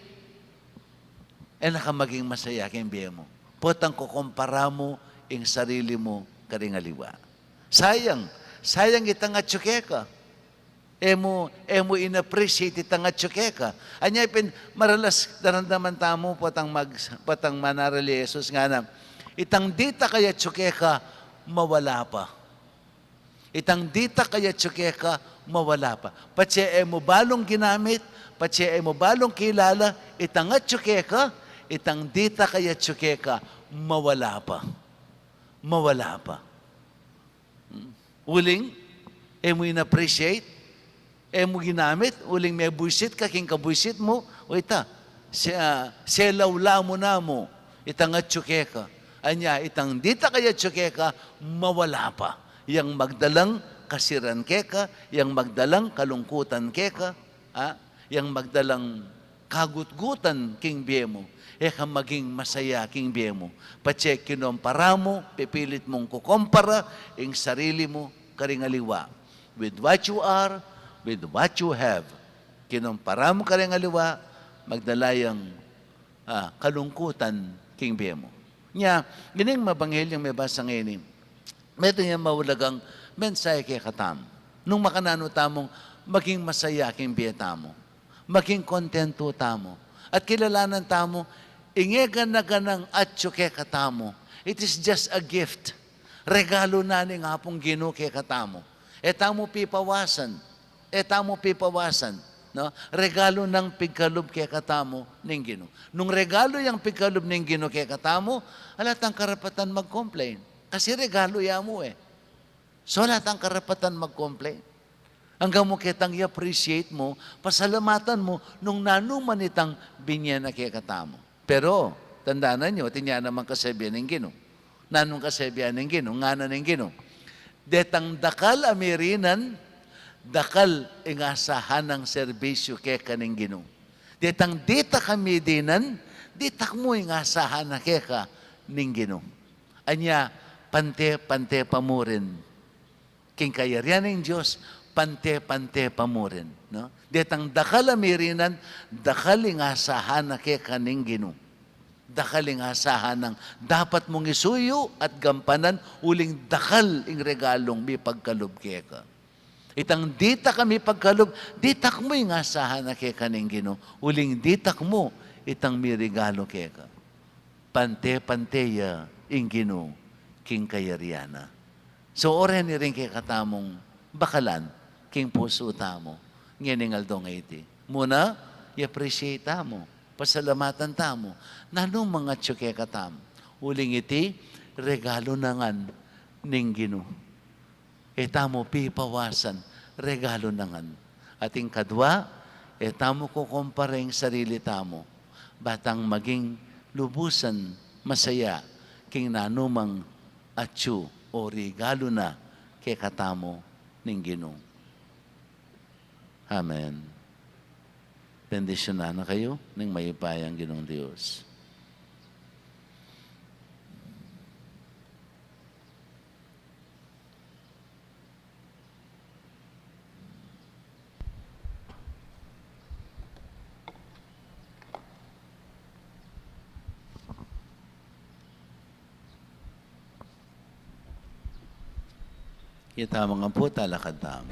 E na ka maging masaya king bie mu. Potang kukumpara mu ing sarili mu karing aliwa. Sayang, sayang itang atyu keka. E mu, e mu in-appreciate itang atyu keka. Anya pin maralas daramdaman tamu potang mag-, potang manarali Jesus ngana, itang ditak a atyu keka, mawala pa. Itang ditak a atyu keka, mawala pa. Patse e mu balung ginamit, patse e mu balung kilala, itang atyu keka, itang ditak a atyu keka, mawala pa. Mawala pa. Hmm. Uling e mu in-appreciate, e mu ginamit, uling mebuisit ka king kabuisit mu, o ita, se-, ah, selawla mu na mu itang atyu keka. Anya, itang ditak a atyu keka, mawala pa. Yang magdalang kasiran keka, yang magdalang kalungkutan keka, ha? Yang magdalang kagutgutan king bie mu, e ka maging masaya king bie mu. Patse kinompara mu, pipilit mung kukumpara ing sarili mu karing aliwa. With what you are, with what you have. Kinompara mu karing aliwa, magdala yang, ah, kalungkutan king bie mu. Nya, ining mabanghilyung mebasa ngeni, metung yang maulagang mensahe kekatamu. Nung makananu tamung maging masaya king bie tamu, maging kontentu tamu, at kilalanan tamu, ing e gana-ganang atyu kekatamu, it is just a gift. Regalu na ning Apung Ginu kekatamu. E tamu pipawasan, e tamu pipawasan, no? Regalu nang pigkalub kekatamu ning Ginu. Nung regalu yang pigkalub ning Ginu kekatamu, ala tang karapatan mag-complain. Kasi regalu ya mu e. So, ala tang karapatan mag-complain. Anggang mu ketang i-appreciate mu, pasalamatan mu nung nanu man itang binie na kekatamu. Pero tandanan yu, atin ya namang kasabian ning Ginu. Nanung kasabian ning Ginu, ngana ning Ginu, detang dakal a mirinan, dakal ing asahan nang serbisyu keka ning Ginu. Detang ditak a midinan, ditak mu ing asahan na keka ning Ginu. Anya, pante-pante pa mu rin king kayarian ning Dios, pante-pante pa mu rin, no? Detang dakal a mirinan, dakal ing asahan na keka ning Ginu. Dakal ing asahan nang dapat mung isuyu at gampanan, uling dakal ing regalung mipagkalub keka. Itang ditak a mipagkalub, ditak mu ing asahan na keka ning Ginu, uling ditak mu itang miregalu keka. Pante-pante ya ing Ginu king kayarian na. So, oren iring kekatamung bakalan king pusu tamu ngening aldo ngeni. Muna, i-appreciate tamu, pasalamatan tamu nanung mangatsu kekatamu. Uling iti, regalu na ngan ning Ginu. E tamu pipawasan, regalu na ngan. At ing kadwa, e tamu kukumpara ing sarili tamu, ba tang maging lubusan masaya king nanumang atsu o regalu na kekatamu ning Ginu. Amen. Bendisyunan na kayu ning mayupayang Ginung Dios. Ita mu ngan pu, talakad tamu.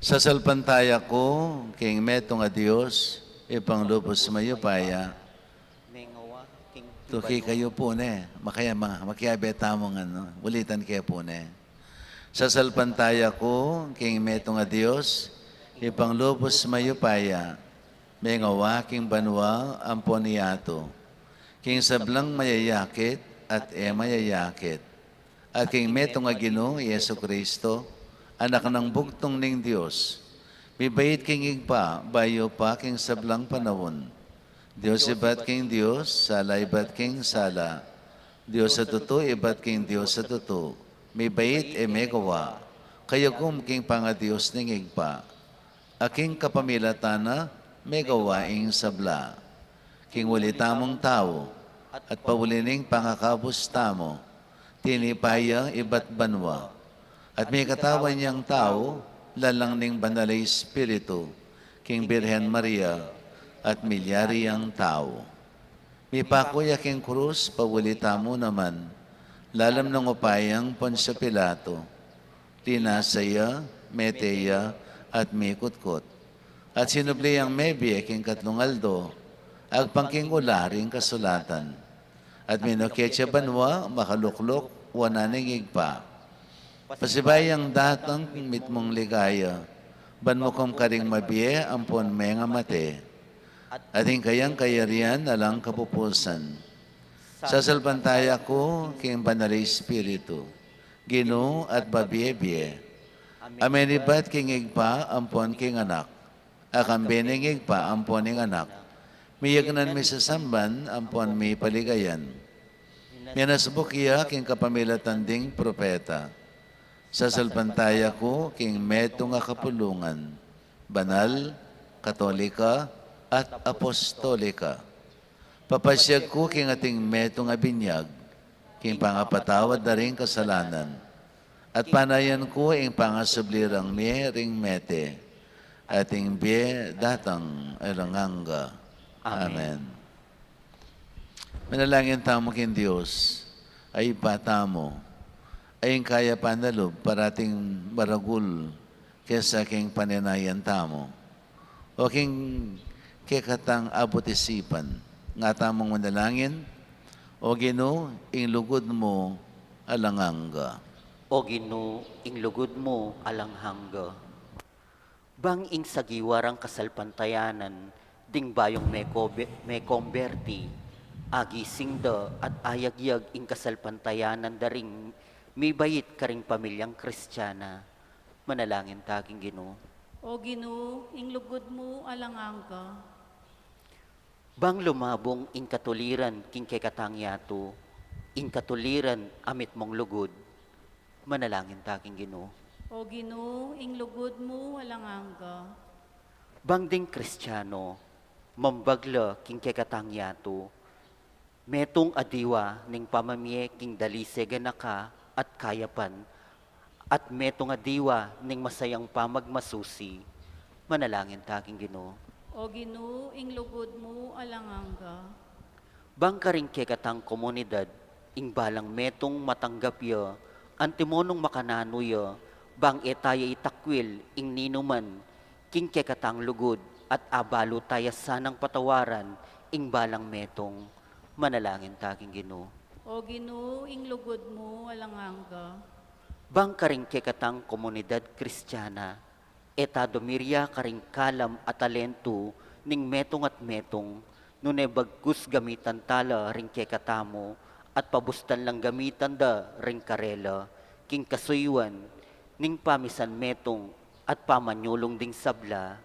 Sasalpantaya ku king metung a Dios, Ibpang lubus mayupaya, tuki kayu pu ne, makaya, ma-, makiabe tamu ngan, no? Ulitan ke pu ne. Sasalpantaya ku king metung a Dios, Ibpang lubus mayupaya, mengawa king banua ampon yatu, king sablang mayayakit at e mayayakit, at king metung a Ginu Jesu Cristo, Anak nang bugtung ning Dios, mibait king Ibpa bayu pa king sablang panaun, Dios ibat king Dios, sala ibat king sala, Dios a tutu ibat king Dios a tutu, mibait e megawa, kayagum king pangaDios ning Ibpa, a king kapamilatan na megawa ing sabla. King uli tamung tau, at pauli ning pangakabus tamu, tinipa ya ibat banua, at mikatawan yang tau lalang ning Banal a Espiritu, king Birhen Maria, at milyari yang tau. Mipaku ya king krus, pauli tamu naman, lalam ning upayang Poncio Pilato. Linasa ya, mete ya, at mikutkut. At sinubli yang mebie king katlung aldo, agpang king ula ring kasulatan. At minuket ya banua, makalukluk wanan ning Ibpa. Pasibayu yang datang king mitmung ligaya, ban mukum karing mabie ampon mengamate. At ing kayang kayarian alang kapupusan. Sasalpantaya ku king Banal a Espiritu, Ginu at mabie-bie, a menibat king Ibpa ampon king Anak, a kambe ning Ibpa ampon ning Anak, miyagnan, misasamban ampon mipaligayan. Minasbuk ya king kapamilatan ding propeta. Sasalpantaya ku king metung a kapulungan, banal, katolika, at apostolika. Papasyag ku king ating metung a binyag, king pangapatawad da ring kasalanan, at panayan ku ing pangasubli rang mie ring mete, at ing bie datang alang angga. Amen. Amen. Manalangin tamu king Dios, a Ibpa tamu, a ing kayapan na lub parating maragul kesa king paninayan tamu. O king kekatang abut isipan, nga tamung manalangin, O Ginu, ing lugud mu alang angga. O Ginu, ing lugud mu alang angga. Bang ing sagiwa rang kasalpantayanan ding bayung mekobe-, mekomberti, agising da at ayagyag ing kasalpantayanan da ring mibait karing pamilyang Kristiana. Manalangin ta king Ginu. O Ginu, ing lugud mu alang angga. Bang lumabung ing katuliran king kekatang yatu, ing katuliran a mitmung lugud. Manalangin ta king Ginu. O Ginu, ing lugud mu alang angga. Bang ding Kristiano, mambagla king kekatang yatu, metung a diwa ning pamamie king dalise, ganaka at kayapan, at metung a diwa ning masayang pamagmasusi. Manalangin ta king Ginu. O Ginu, ing lugud mu alang angga. Bang karing kekatang komunidad, ing balang metung matanggap ya, antimo nung makananu ya, bang e ta ya itakwil ing ninuman king kekatang lugud, at abalu ta ya sanang patawaran ing balang metung. Manalangin ta king Ginu. O Ginu, ing lugud mu alang angga. Bang karing kekatang komunidad Kristiana, e ta dumirya karing kalam a talentu ning metung at metung, nune bagkus gamitan ta la ring kekatamu at pabustan lang gamitan da ring karela, king kasuyuan ning pamisan metung at pamanyulung ding sabla.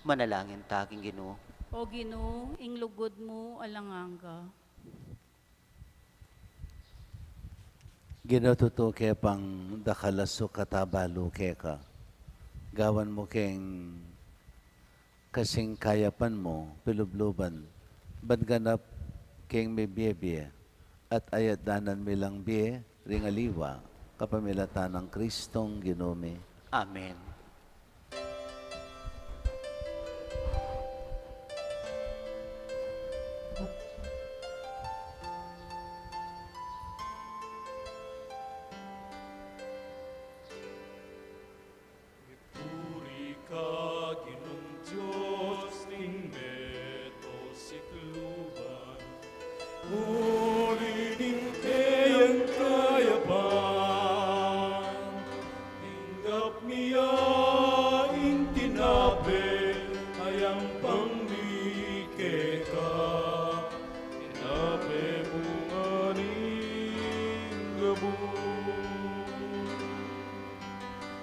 Manalangin ta king Ginu. O Ginu, ing lugud mu alang angga. Ginu, tutu ke pang dakal a sukat a balu keka. Gawan mu keng kasing kayapan mu, pilubluban, ban ganap keng mibie-bie, at ayat danan mi lang bie ring aliwa, kapamilatan nang Kristong Ginu mi. Amen. Puri ka, Ginung Dios ning meto sikluban. Uli ning keyang kayapan, tinggap mi ya ing tinape a yampang mi keka, tinape bunga ning gabus.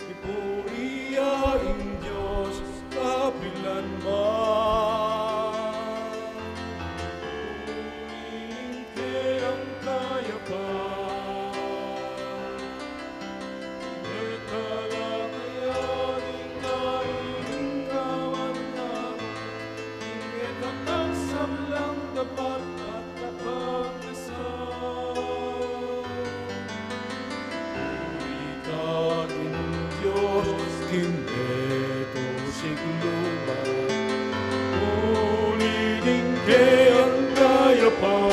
Ipuri ya ing Dios kapilan man. Uli ning keyang kayapan, e ta la kayanin ing kaman namu, ing kekatang sablang dapat at kapagnasan. Uli ka, Ginung Dios king meto sikluban. Uli ning keyang kayapan,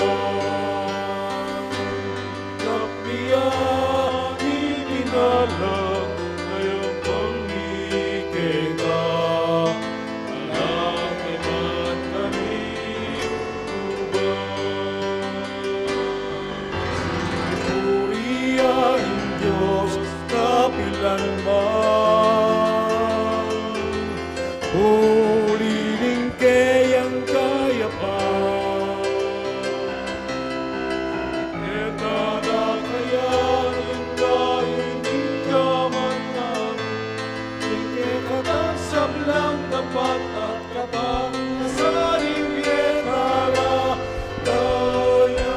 tinggap mi ya ing tinape a yampang mi keka, anak mi man kami. Ipuri ya ing Dios kapilan man. Uli ning keyang kayapan, e ta la kayanin ing kaman namu, ing kekatang sablang dapat at kapagnasan, ing bie para kaya.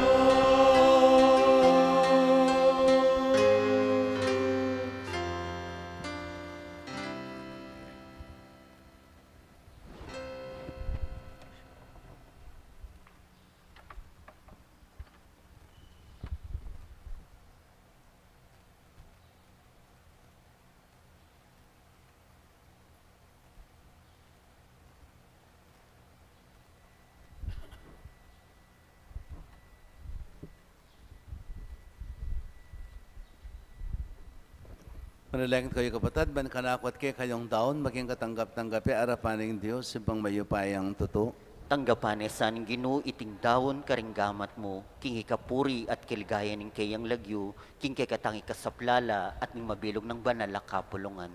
Manalangin kayu, kapatad, ban kanaku at kekayung daun maging katanggap-tanggap ya arapan ning Dios, Ibpang mayupayang tutu. Tanggapan ne sa ning Ginu iting daun karing gamat mu, king ikapuri at kaligayan ning keyang lagyu, king kekatang ikasaplala at ning mabilug nang banal a kapulungan.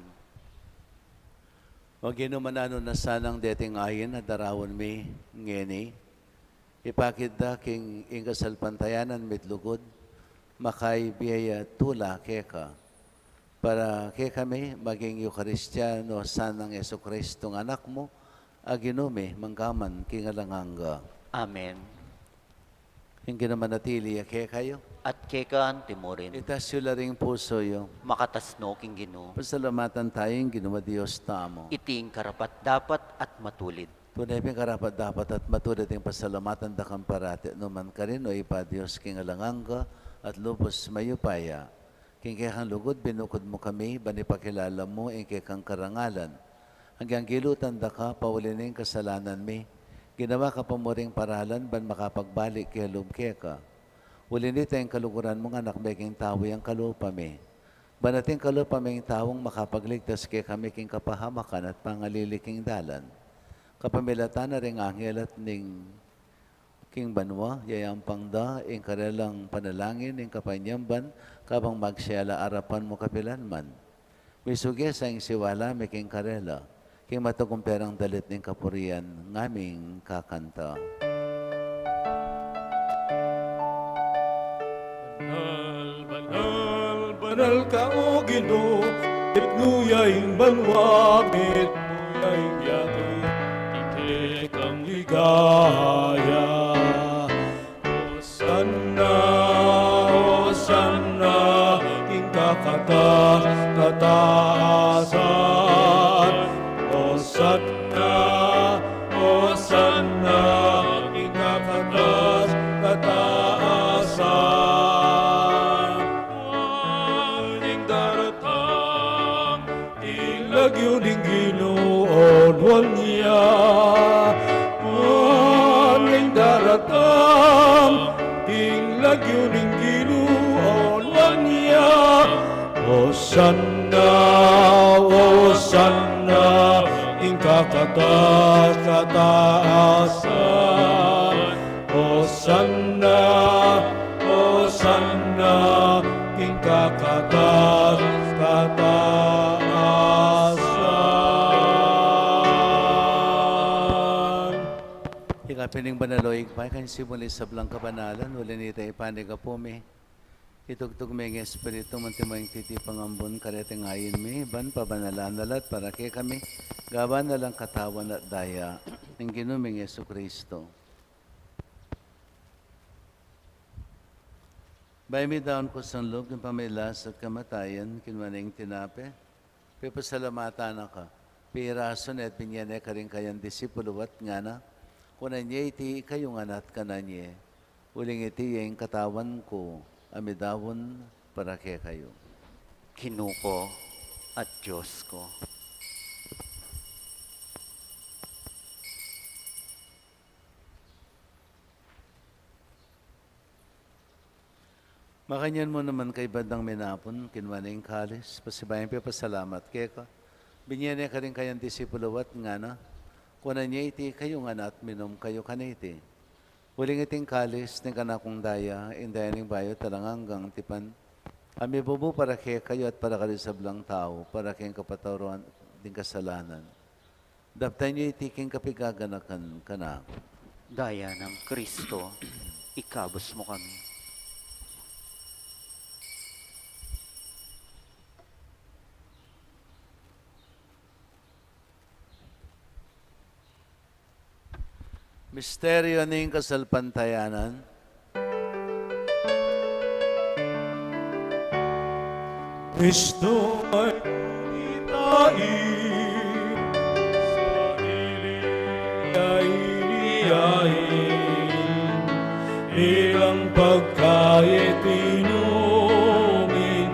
O Ginu, mananu na sanang deting ain a daraun mi ngeni, ipakit da king ing kasalpantayanan mi't lugud, makaibie ya tula keka, para kekami maging Eukaristia na sanang Jesucristong Anak mu, a Ginu mi, mangga man king alang angga. Amen. Ing Ginu manatili ya kekayu. At keka anti mu rin. Itas yu la ring pusu yu. Makatas no king Ginu. Pasalamatan tayu ing Ginu a Dios tamu. Iti ing karapat-dapat at matulid. Tune pin karapat-dapat at matulid ing pasalamatan da kang parati, nu man karin, O Ibpa, Dios king alang angga at lubus mayupaya. King kekang lugud binukud mu kami, ban ipakilala mu ing kekang karangalan. Agyang gilutan da ka, pauli ning kasalanan mi, ginawa ka pa mu ring paralan, ban makapagbalik kalub keka. Uli nita ing kaluguran mung Anak, meging tau yang kalupa mi. Ban ating kalupa ming taung makapagligtas kekami king kapahamakan at pangalili king dalan. Kapamilatan na ring anghel at ning king banua, yayampang da ing karelang panalangin ning kapanyamban, kabang magsiyala arapan mu kapilan man. Misuge sa ing siwala mi king karela, king matagumpay rang dalit ning kapurian, ngaming kakanta. Banal, banal, banal ka, O Ginu, mitmu ya ing banua, mitmu ya ing yatu, king kekang ligaya. Hosanna, Hosanna, king kakatas-katasan. Hosanna, Hosanna, king kakatas-katasan. Ing daratang ing lagyu ning Ginu, onuan ya. Ing daratang ing lagyu ning Ginu, onuan ya. Hosanna, Hosanna, ing kakatas-kataasan. Hosanna, Hosanna, king kakatas-kataasan. Ika pin ing banal, O Ibpa, ika ing simbul ning sablang kabanalan, uli na nita ipanyawad mi. Itugtug me ing Espiritu mu, antimo ing titipang ambun kareting ain mi, ban pabanalan na la at para kekami, gawan na lang katawan at daya ning Ginu ming Jesucristo. Bayu midaun kusang lub king pamagkasakit at kamatayan, kinua ne ing tinape, pipasalamatan na ka, pirasu ne at binie ne karing kayang disipulu at ngana: Kunan ye iti ikayu ngan at kanan ye, uling iti ya ing katawan ku, a midaun para kekayu. Ginu ku at Dios ku. Makanyan mu naman, kaybat dang minapun, kinua ne ing kalis, pasibayu yang pepasalamat keka, binie ne karing kayang disipulu at ngana: Kunan ye iti ikayu ngan at minum kayu kaniti, uling iti ing kalis ning kanakung daya, ing daya ning bayu at alang anggang tipan, a mibubu para kekayu at para karing sablang tau, para king kapatawaran ding kasalanan. Daptan yu iti king kapigaganakan kanaku. Daya nang Kristo, ikabus mu kami. Misteryu ning kasalpantayanan. Kristo ay puritain, sarili ay niyain, bilang pagkain at inumin,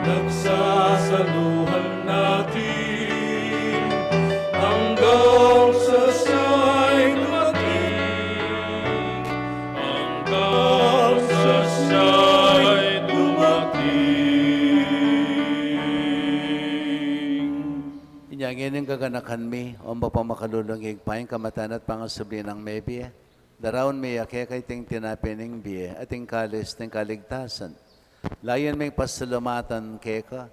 pinagsasaluhan natin, hanggang sa siya'y dumating, hanggang sa siya'y dumating. Inya ngeni, gaganakan mi, o mapamakalulung Ibpa, ing kamatayan at pangasubli nang mebie, daraun mi ya keka iting tinape ning bie at ing kalis ning kaligtasan. Layun ming pasalamatan keka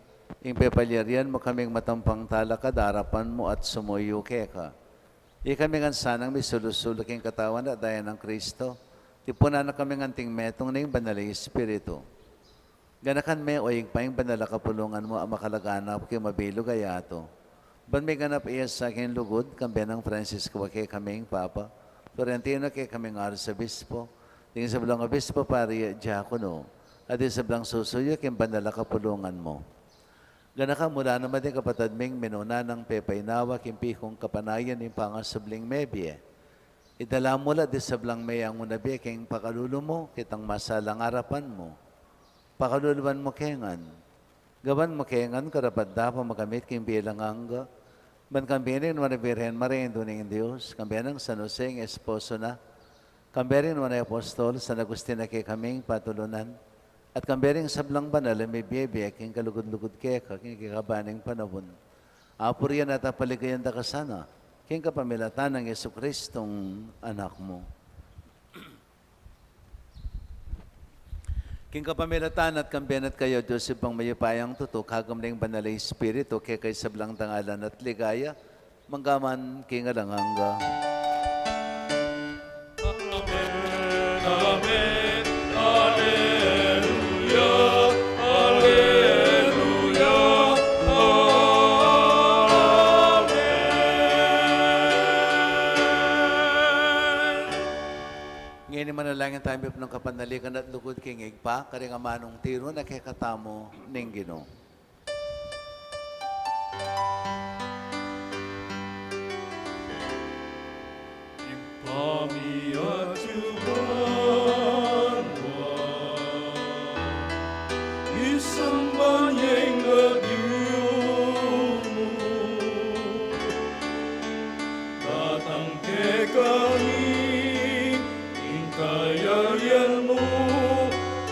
ing pepalyarian mu kaming matampang talakad arapan mu at sumuyu keka. Ikami ngan sanang misulu-sulu king katawan at daya nang Kristo, tipunan na kaming anting metung ning Banal a Espiritu. Ganakan me, o Ibpa, ing banal a kapulungan mu a makalaganap king mabilug a yatu, ban miganap ya sa king lugud, kambe nang Francisco a kekaming Papa, Florentino a kekaming Arsobispo, ding sablang obispo, pari at diakono, at ding sablang susuyu king banal a kapulungan mu. Ganakan mu la naman ding kapatad ming minuna nang pepainawa king pikung kapanayan ning pangasubling mebie. Idala mu la ding sablang meyang una bie king pakalulu mu, kitang masalang arapan mu. Pakaluluan mu ke ngan. Gawan mu ke ngan karapat-dapat makamit king bie alang angga. Ban kambe ning Nuan a Birhen Maria, Indu ning Dios, kambe nang San Jose, ing esposo na, kambe ring Nuan a Apostol, San Agustin a kekaming patulunan, at kambe ring sablang banal a mibie-bie king kalugud-lugud keka king kekaban ning panaun. Apurian at apaligayan da ka sana, king kapamilatan nang Jesucristong Anak mu. King kapamilatan at kambe na kayu, Dios Ibpang mayupayang tutu, kagum ning Banal a Espiritu, keka ing sablang dangalan at ligaya, mangga man king alang angga. Amen, amen, aleluya, aleluya, amen. Ngeni manalangin tamu, mipnung kapanaligan at lugud king Ibpa, karing amanung tiru na kekatamu ning Ginu. Ibpa mi, atiu ka banua, misamban ya ing lagyu mu, datang kekami ing kayarian mu,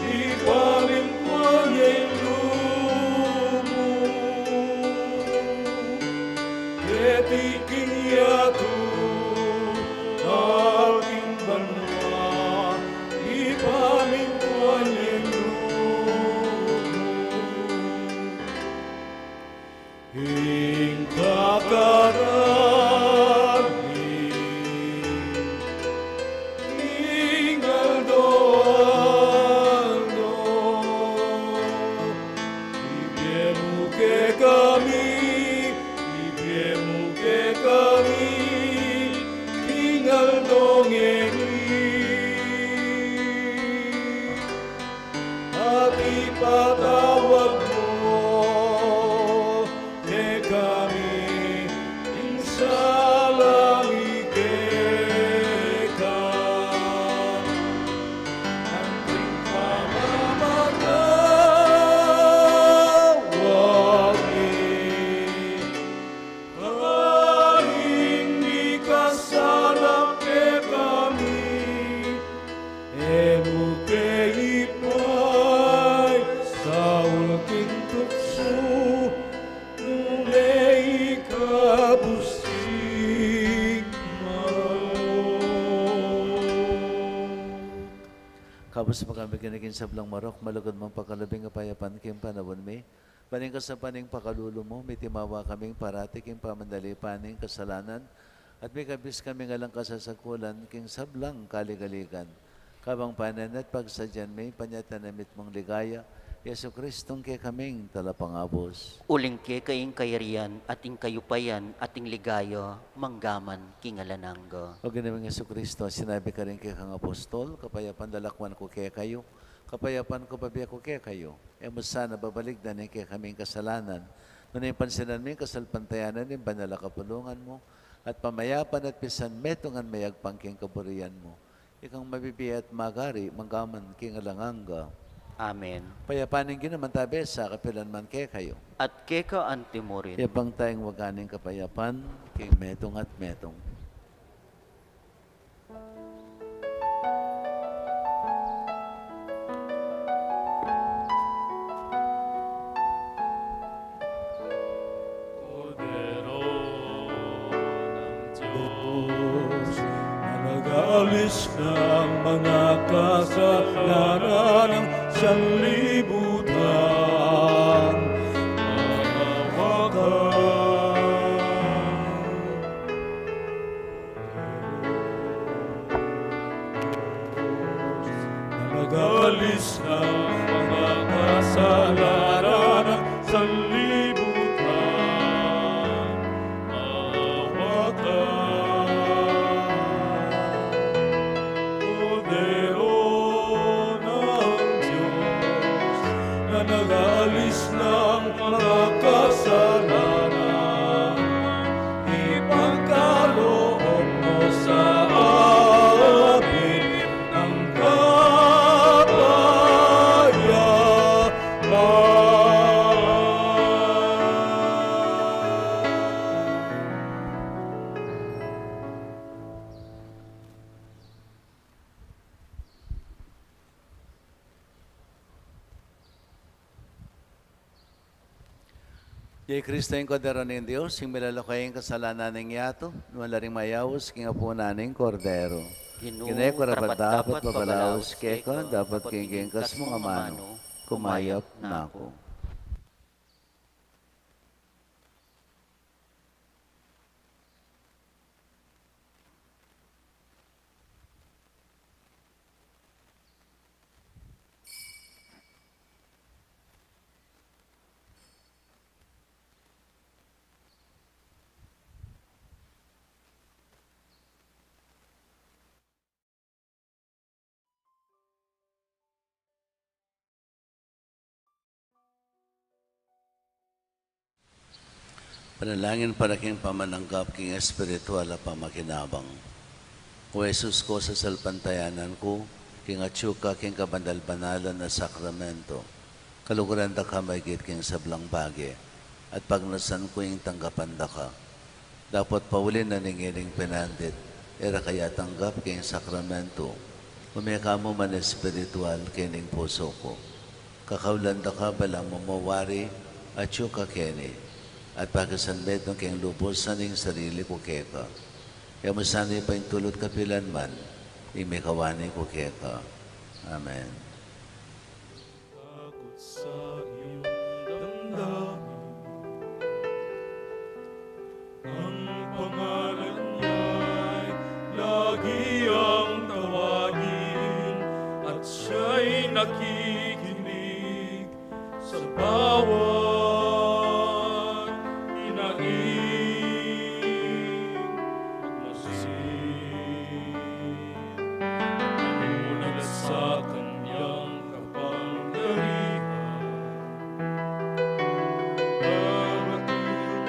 ipamintuan ya ing lub mu keti king yatu at king banua. Ipamintuan ya ing lub mu. Ing kakanan mi king aldo-aldo ibie mu kekami, ibie mu kekami king aldo ngeni. At ipatawad mu kekami ing sala mi keka, anting pamamatawad mi karing mikasala kekami. E mu ke ipaisaul king tuksu, nune ikabus ing marok. Kabus makambe keni king sablang marok, malugud mung pakalub ing kapayapan king panaun mi. Ban king kasapan ning pakalulu mu, mitimawa kaming parati king pamanalipan ning kasalanan, at mikabus kaming alang kasasakulan king sablang kaligaligan. Kabang panenayan at pagsadyan mi, panyatang na mitmung ligaya, Jesucristong kekaming Talapangabus. Uling keka ing kayarian, at ing kayupayan, at ing ligaya, mangga man king alang angga. O Ginu ming Jesucristo, sinabi mu karing kekang apostol, kapayapan lalakwan ku kekayu, kapayapan ku bibie ku kekayu. E mu sana babalikdan ing kekaming kasalanan, nune pansinan mu ing kasalpantayanan ning banal a kapulungan mu, at pamayapan at pisanmetungan mayagpang king kaburian mu. Ikang mabibie at magari, mangga man king alang angga. Amen. Ing kapayapan ning Ginu mantabe sa kapilan man kekayu. At keka antimurin. Yabang tayang waga ning kapayapan king metung at metung. Kordero ng Diyos, na nag-alis ng mga kasalanan ng sanlibutan, maawa ka. Na nag-alis ng mga kasalanan ng sanlibutan, maawa ka. Kordero ng Diyos, na nag-alis ng mga kasalanan, ipagkaloob mo sa amin ang kapayapaan. Ya i Kristo ing Kordero ning Dios, ing milalako king kasalanan ning yatu. Nuan la ring mayaus king apunan ning Kordero. Ginu, karapat-dapat papalaus keka, dapot king kekang kasmung amanu, kumayap na ku. Panalangin para king pamananggap king espiritual a pamakinabang. O Jesus ku, sasalpantayanan ku king atyu ka king kabanal-banalan a sakramento. Kaluguran da ka maigit king sablang bage, at pagnasan ku ing tanggapan da ka. Dapot pauli na ning ining penandit, e ra ka ya tanggap king sakramento, ume ka mu man espiritual king pusu ku. Kakaulan da ka balamu mu wari atyu ka keni, at pakisanmetung keng lubusan ing sarili ku keka. E mu sana paintulut kapilan man ing mikawani ku keka. Amen. Takot sa iyong damdamin. Ang pangalan niya'y lagi ang tawagin, at siya'y nakikinig sa bawat hinaing. Magmasid, mulat sa kanyang kapangyarihan. Darating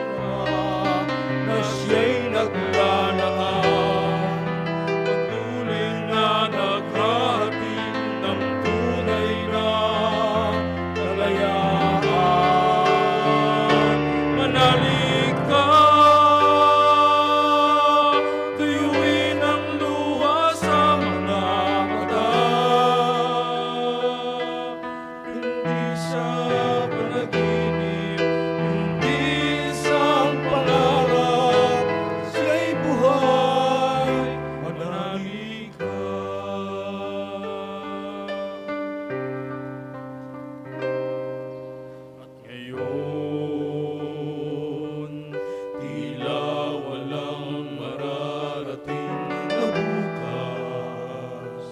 na siya'y naglalaan, patuloy na naghahatid ng tunay na kalayaan. Manalig ka, tuyuin ang luha sa mga mata. Hindi siya panaginip, hindi isang pangarap, siya'y buhay. Manalig ka. At ngayon, tila walang mararating na bukas.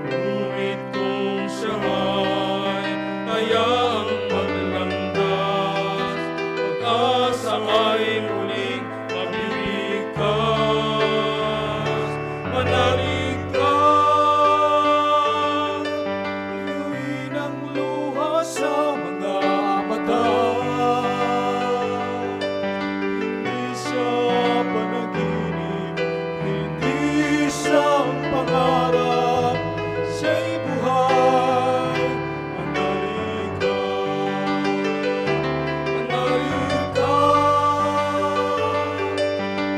Ngunit kung siya ay hayaang maglandas, pag-asa ay muling mabibigkas. Manalig ka, tuyuin ang luha sa mga mata. Hindi siya panaginip, hindi isang pangarap, siya'y buhay. Manalig ka, manalig ka,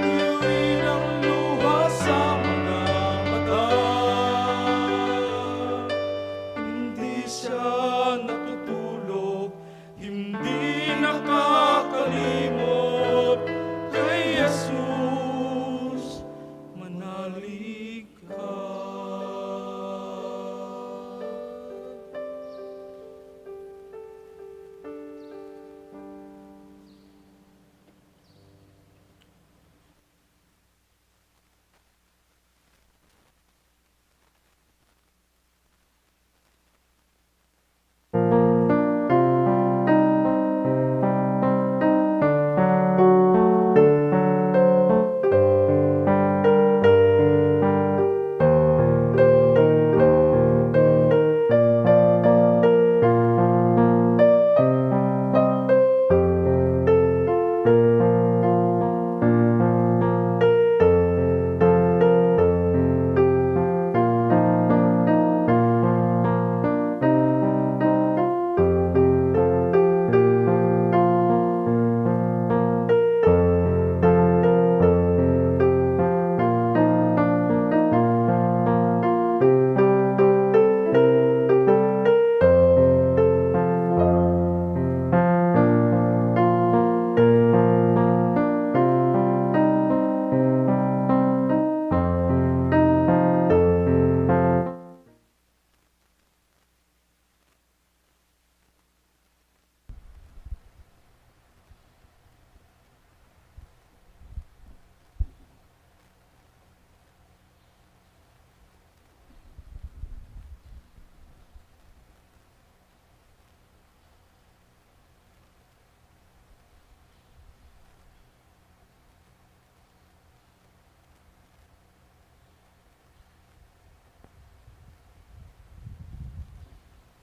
tuyuin ang luha sa mga mata. Hindi siya natutulog, hindi nakakalimot kay Jesus. Manalig ka.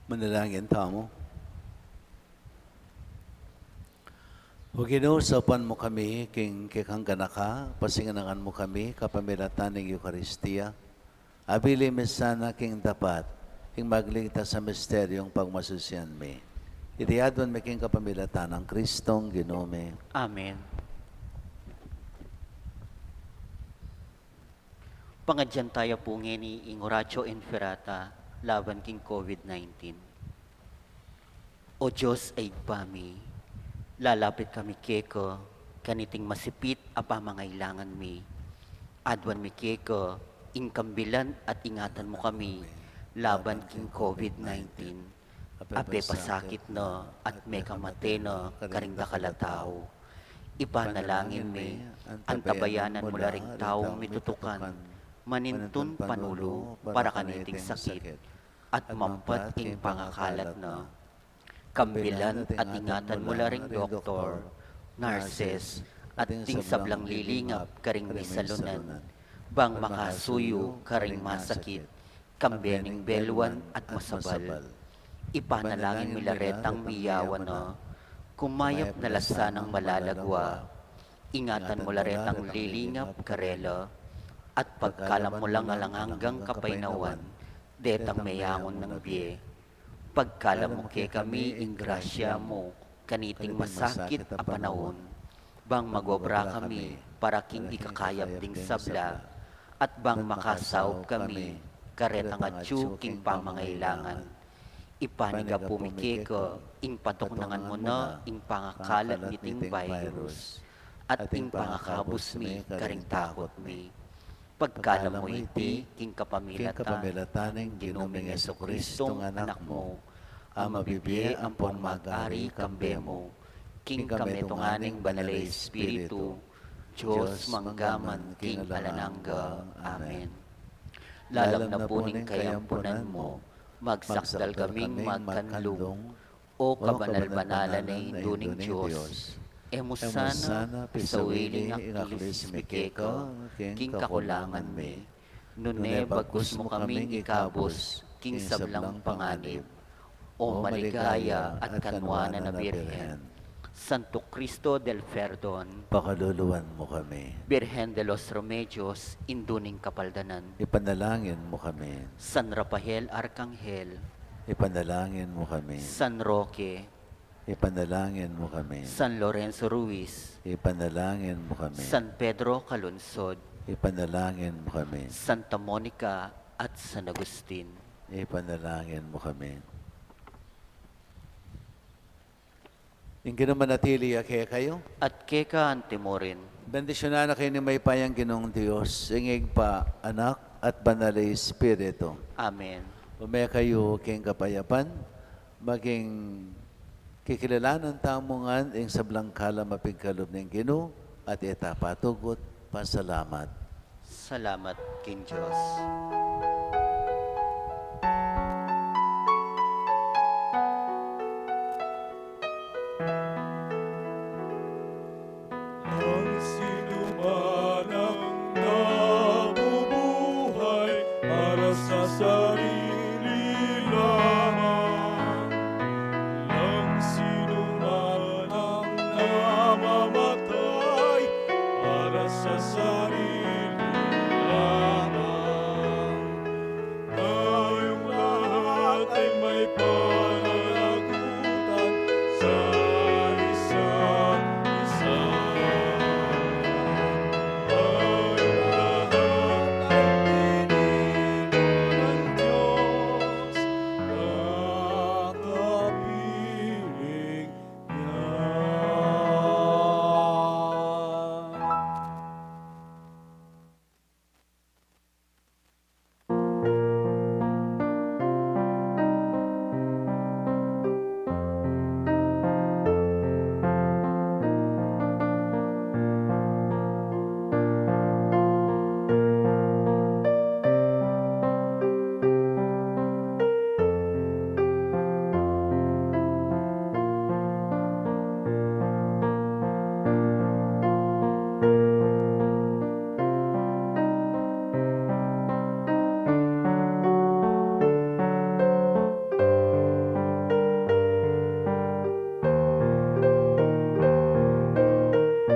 Manalangin tamu. O Ginu, saupan mu kami king kekang ganaka, pasinganan mu kami kapamilatan ning Eukaristia. Abili mi sana king dapat, king magligtas a misteryung pagmasusian mi. Iti aduan mi king kapamilatan nang Kristong Ginu mi. Amen. Pangadyan taya pu ngeni ing Oratio Imperata laban king COVID nineteen. O Dios a Ibpa mi, lalapit kami keka kaniting masipit a pamangailangan mi. Aduan mi keka ing kambilan at ingatan mu kami laban king COVID nineteen. A pepasakit na at mekamate na karing dakal a tau. Ipanalangin mi, antabayanan mu la ring taung mitutukan manintun panulu para kaniting sakit at mampat king pangakalat na. Kambilan at ingatan mu la ring doktor, nurses, at ding sablang lilingap karing misalunan, bang makasuyu karing masakit, kambe ning beluan at masabal. Ipanalangin mi la retang miyawan na, kumayap na la sanang malalagua. Ingatan mu la retang lilingap karela, at pagkalam mu lang alang anggang kapaynawan detang meyangun nang bie. Pagkalam mu kekami ing grasya mu kaniting masakit a panaun, bang magobra kami para king ikakayap ding sabla, at bang makasaup kami karetang atyu king pamangailangan. Ipanyawad pu mi keka ing patuknangan mu na ing pangakalat niting virus, at ing pangakabus mi karing takut mi. Pagkalam mu iti king kapamilatan ning Ginu ming Jesucristo, Anak mu, a mabibie ampon mag-ari kambe mu, king kamitungan ning Banal a Espiritu, Dios mangga man king alang angga. Amen. Lalam na pu ning kayampunan mu, magsakdal kaming magkanlung, O kabanal-banalan a Indu ning Dios, e mu sana pisawili ing aklis mi keka king kakulangan mi, nune bagkus mu kaming ikabus king sablang panganib. O maligaya at kanwanan a Birhen, Santo Cristo del Perdon, pakaluluan mu kami. Birhen de los Remedios, Indu ning Kapaldanan, ipanalangin mu kami. San Rafael Arkanghel, ipanalangin mu kami. San Roque, ipanalangin mu kami. San Lorenzo Ruiz, ipanalangin mu kami. San Pedro Calungsod, ipanalangin mu kami. Santa Monica at San Agustin, ipanalangin mu kami. Ing Ginu manatili ya kekayu. At keka antimurin. Bendisyunan na kayu ning mayupayang Ginung Dios, ing Ibpa, Anak, at Banal a Espiritu. Amen. Ume kayu king kapayapan, maging kikilalanan tamu ngan ing sablang kalam a pigkalub ning Ginu, at e ta patugut pasalamat. Salamat king Dios.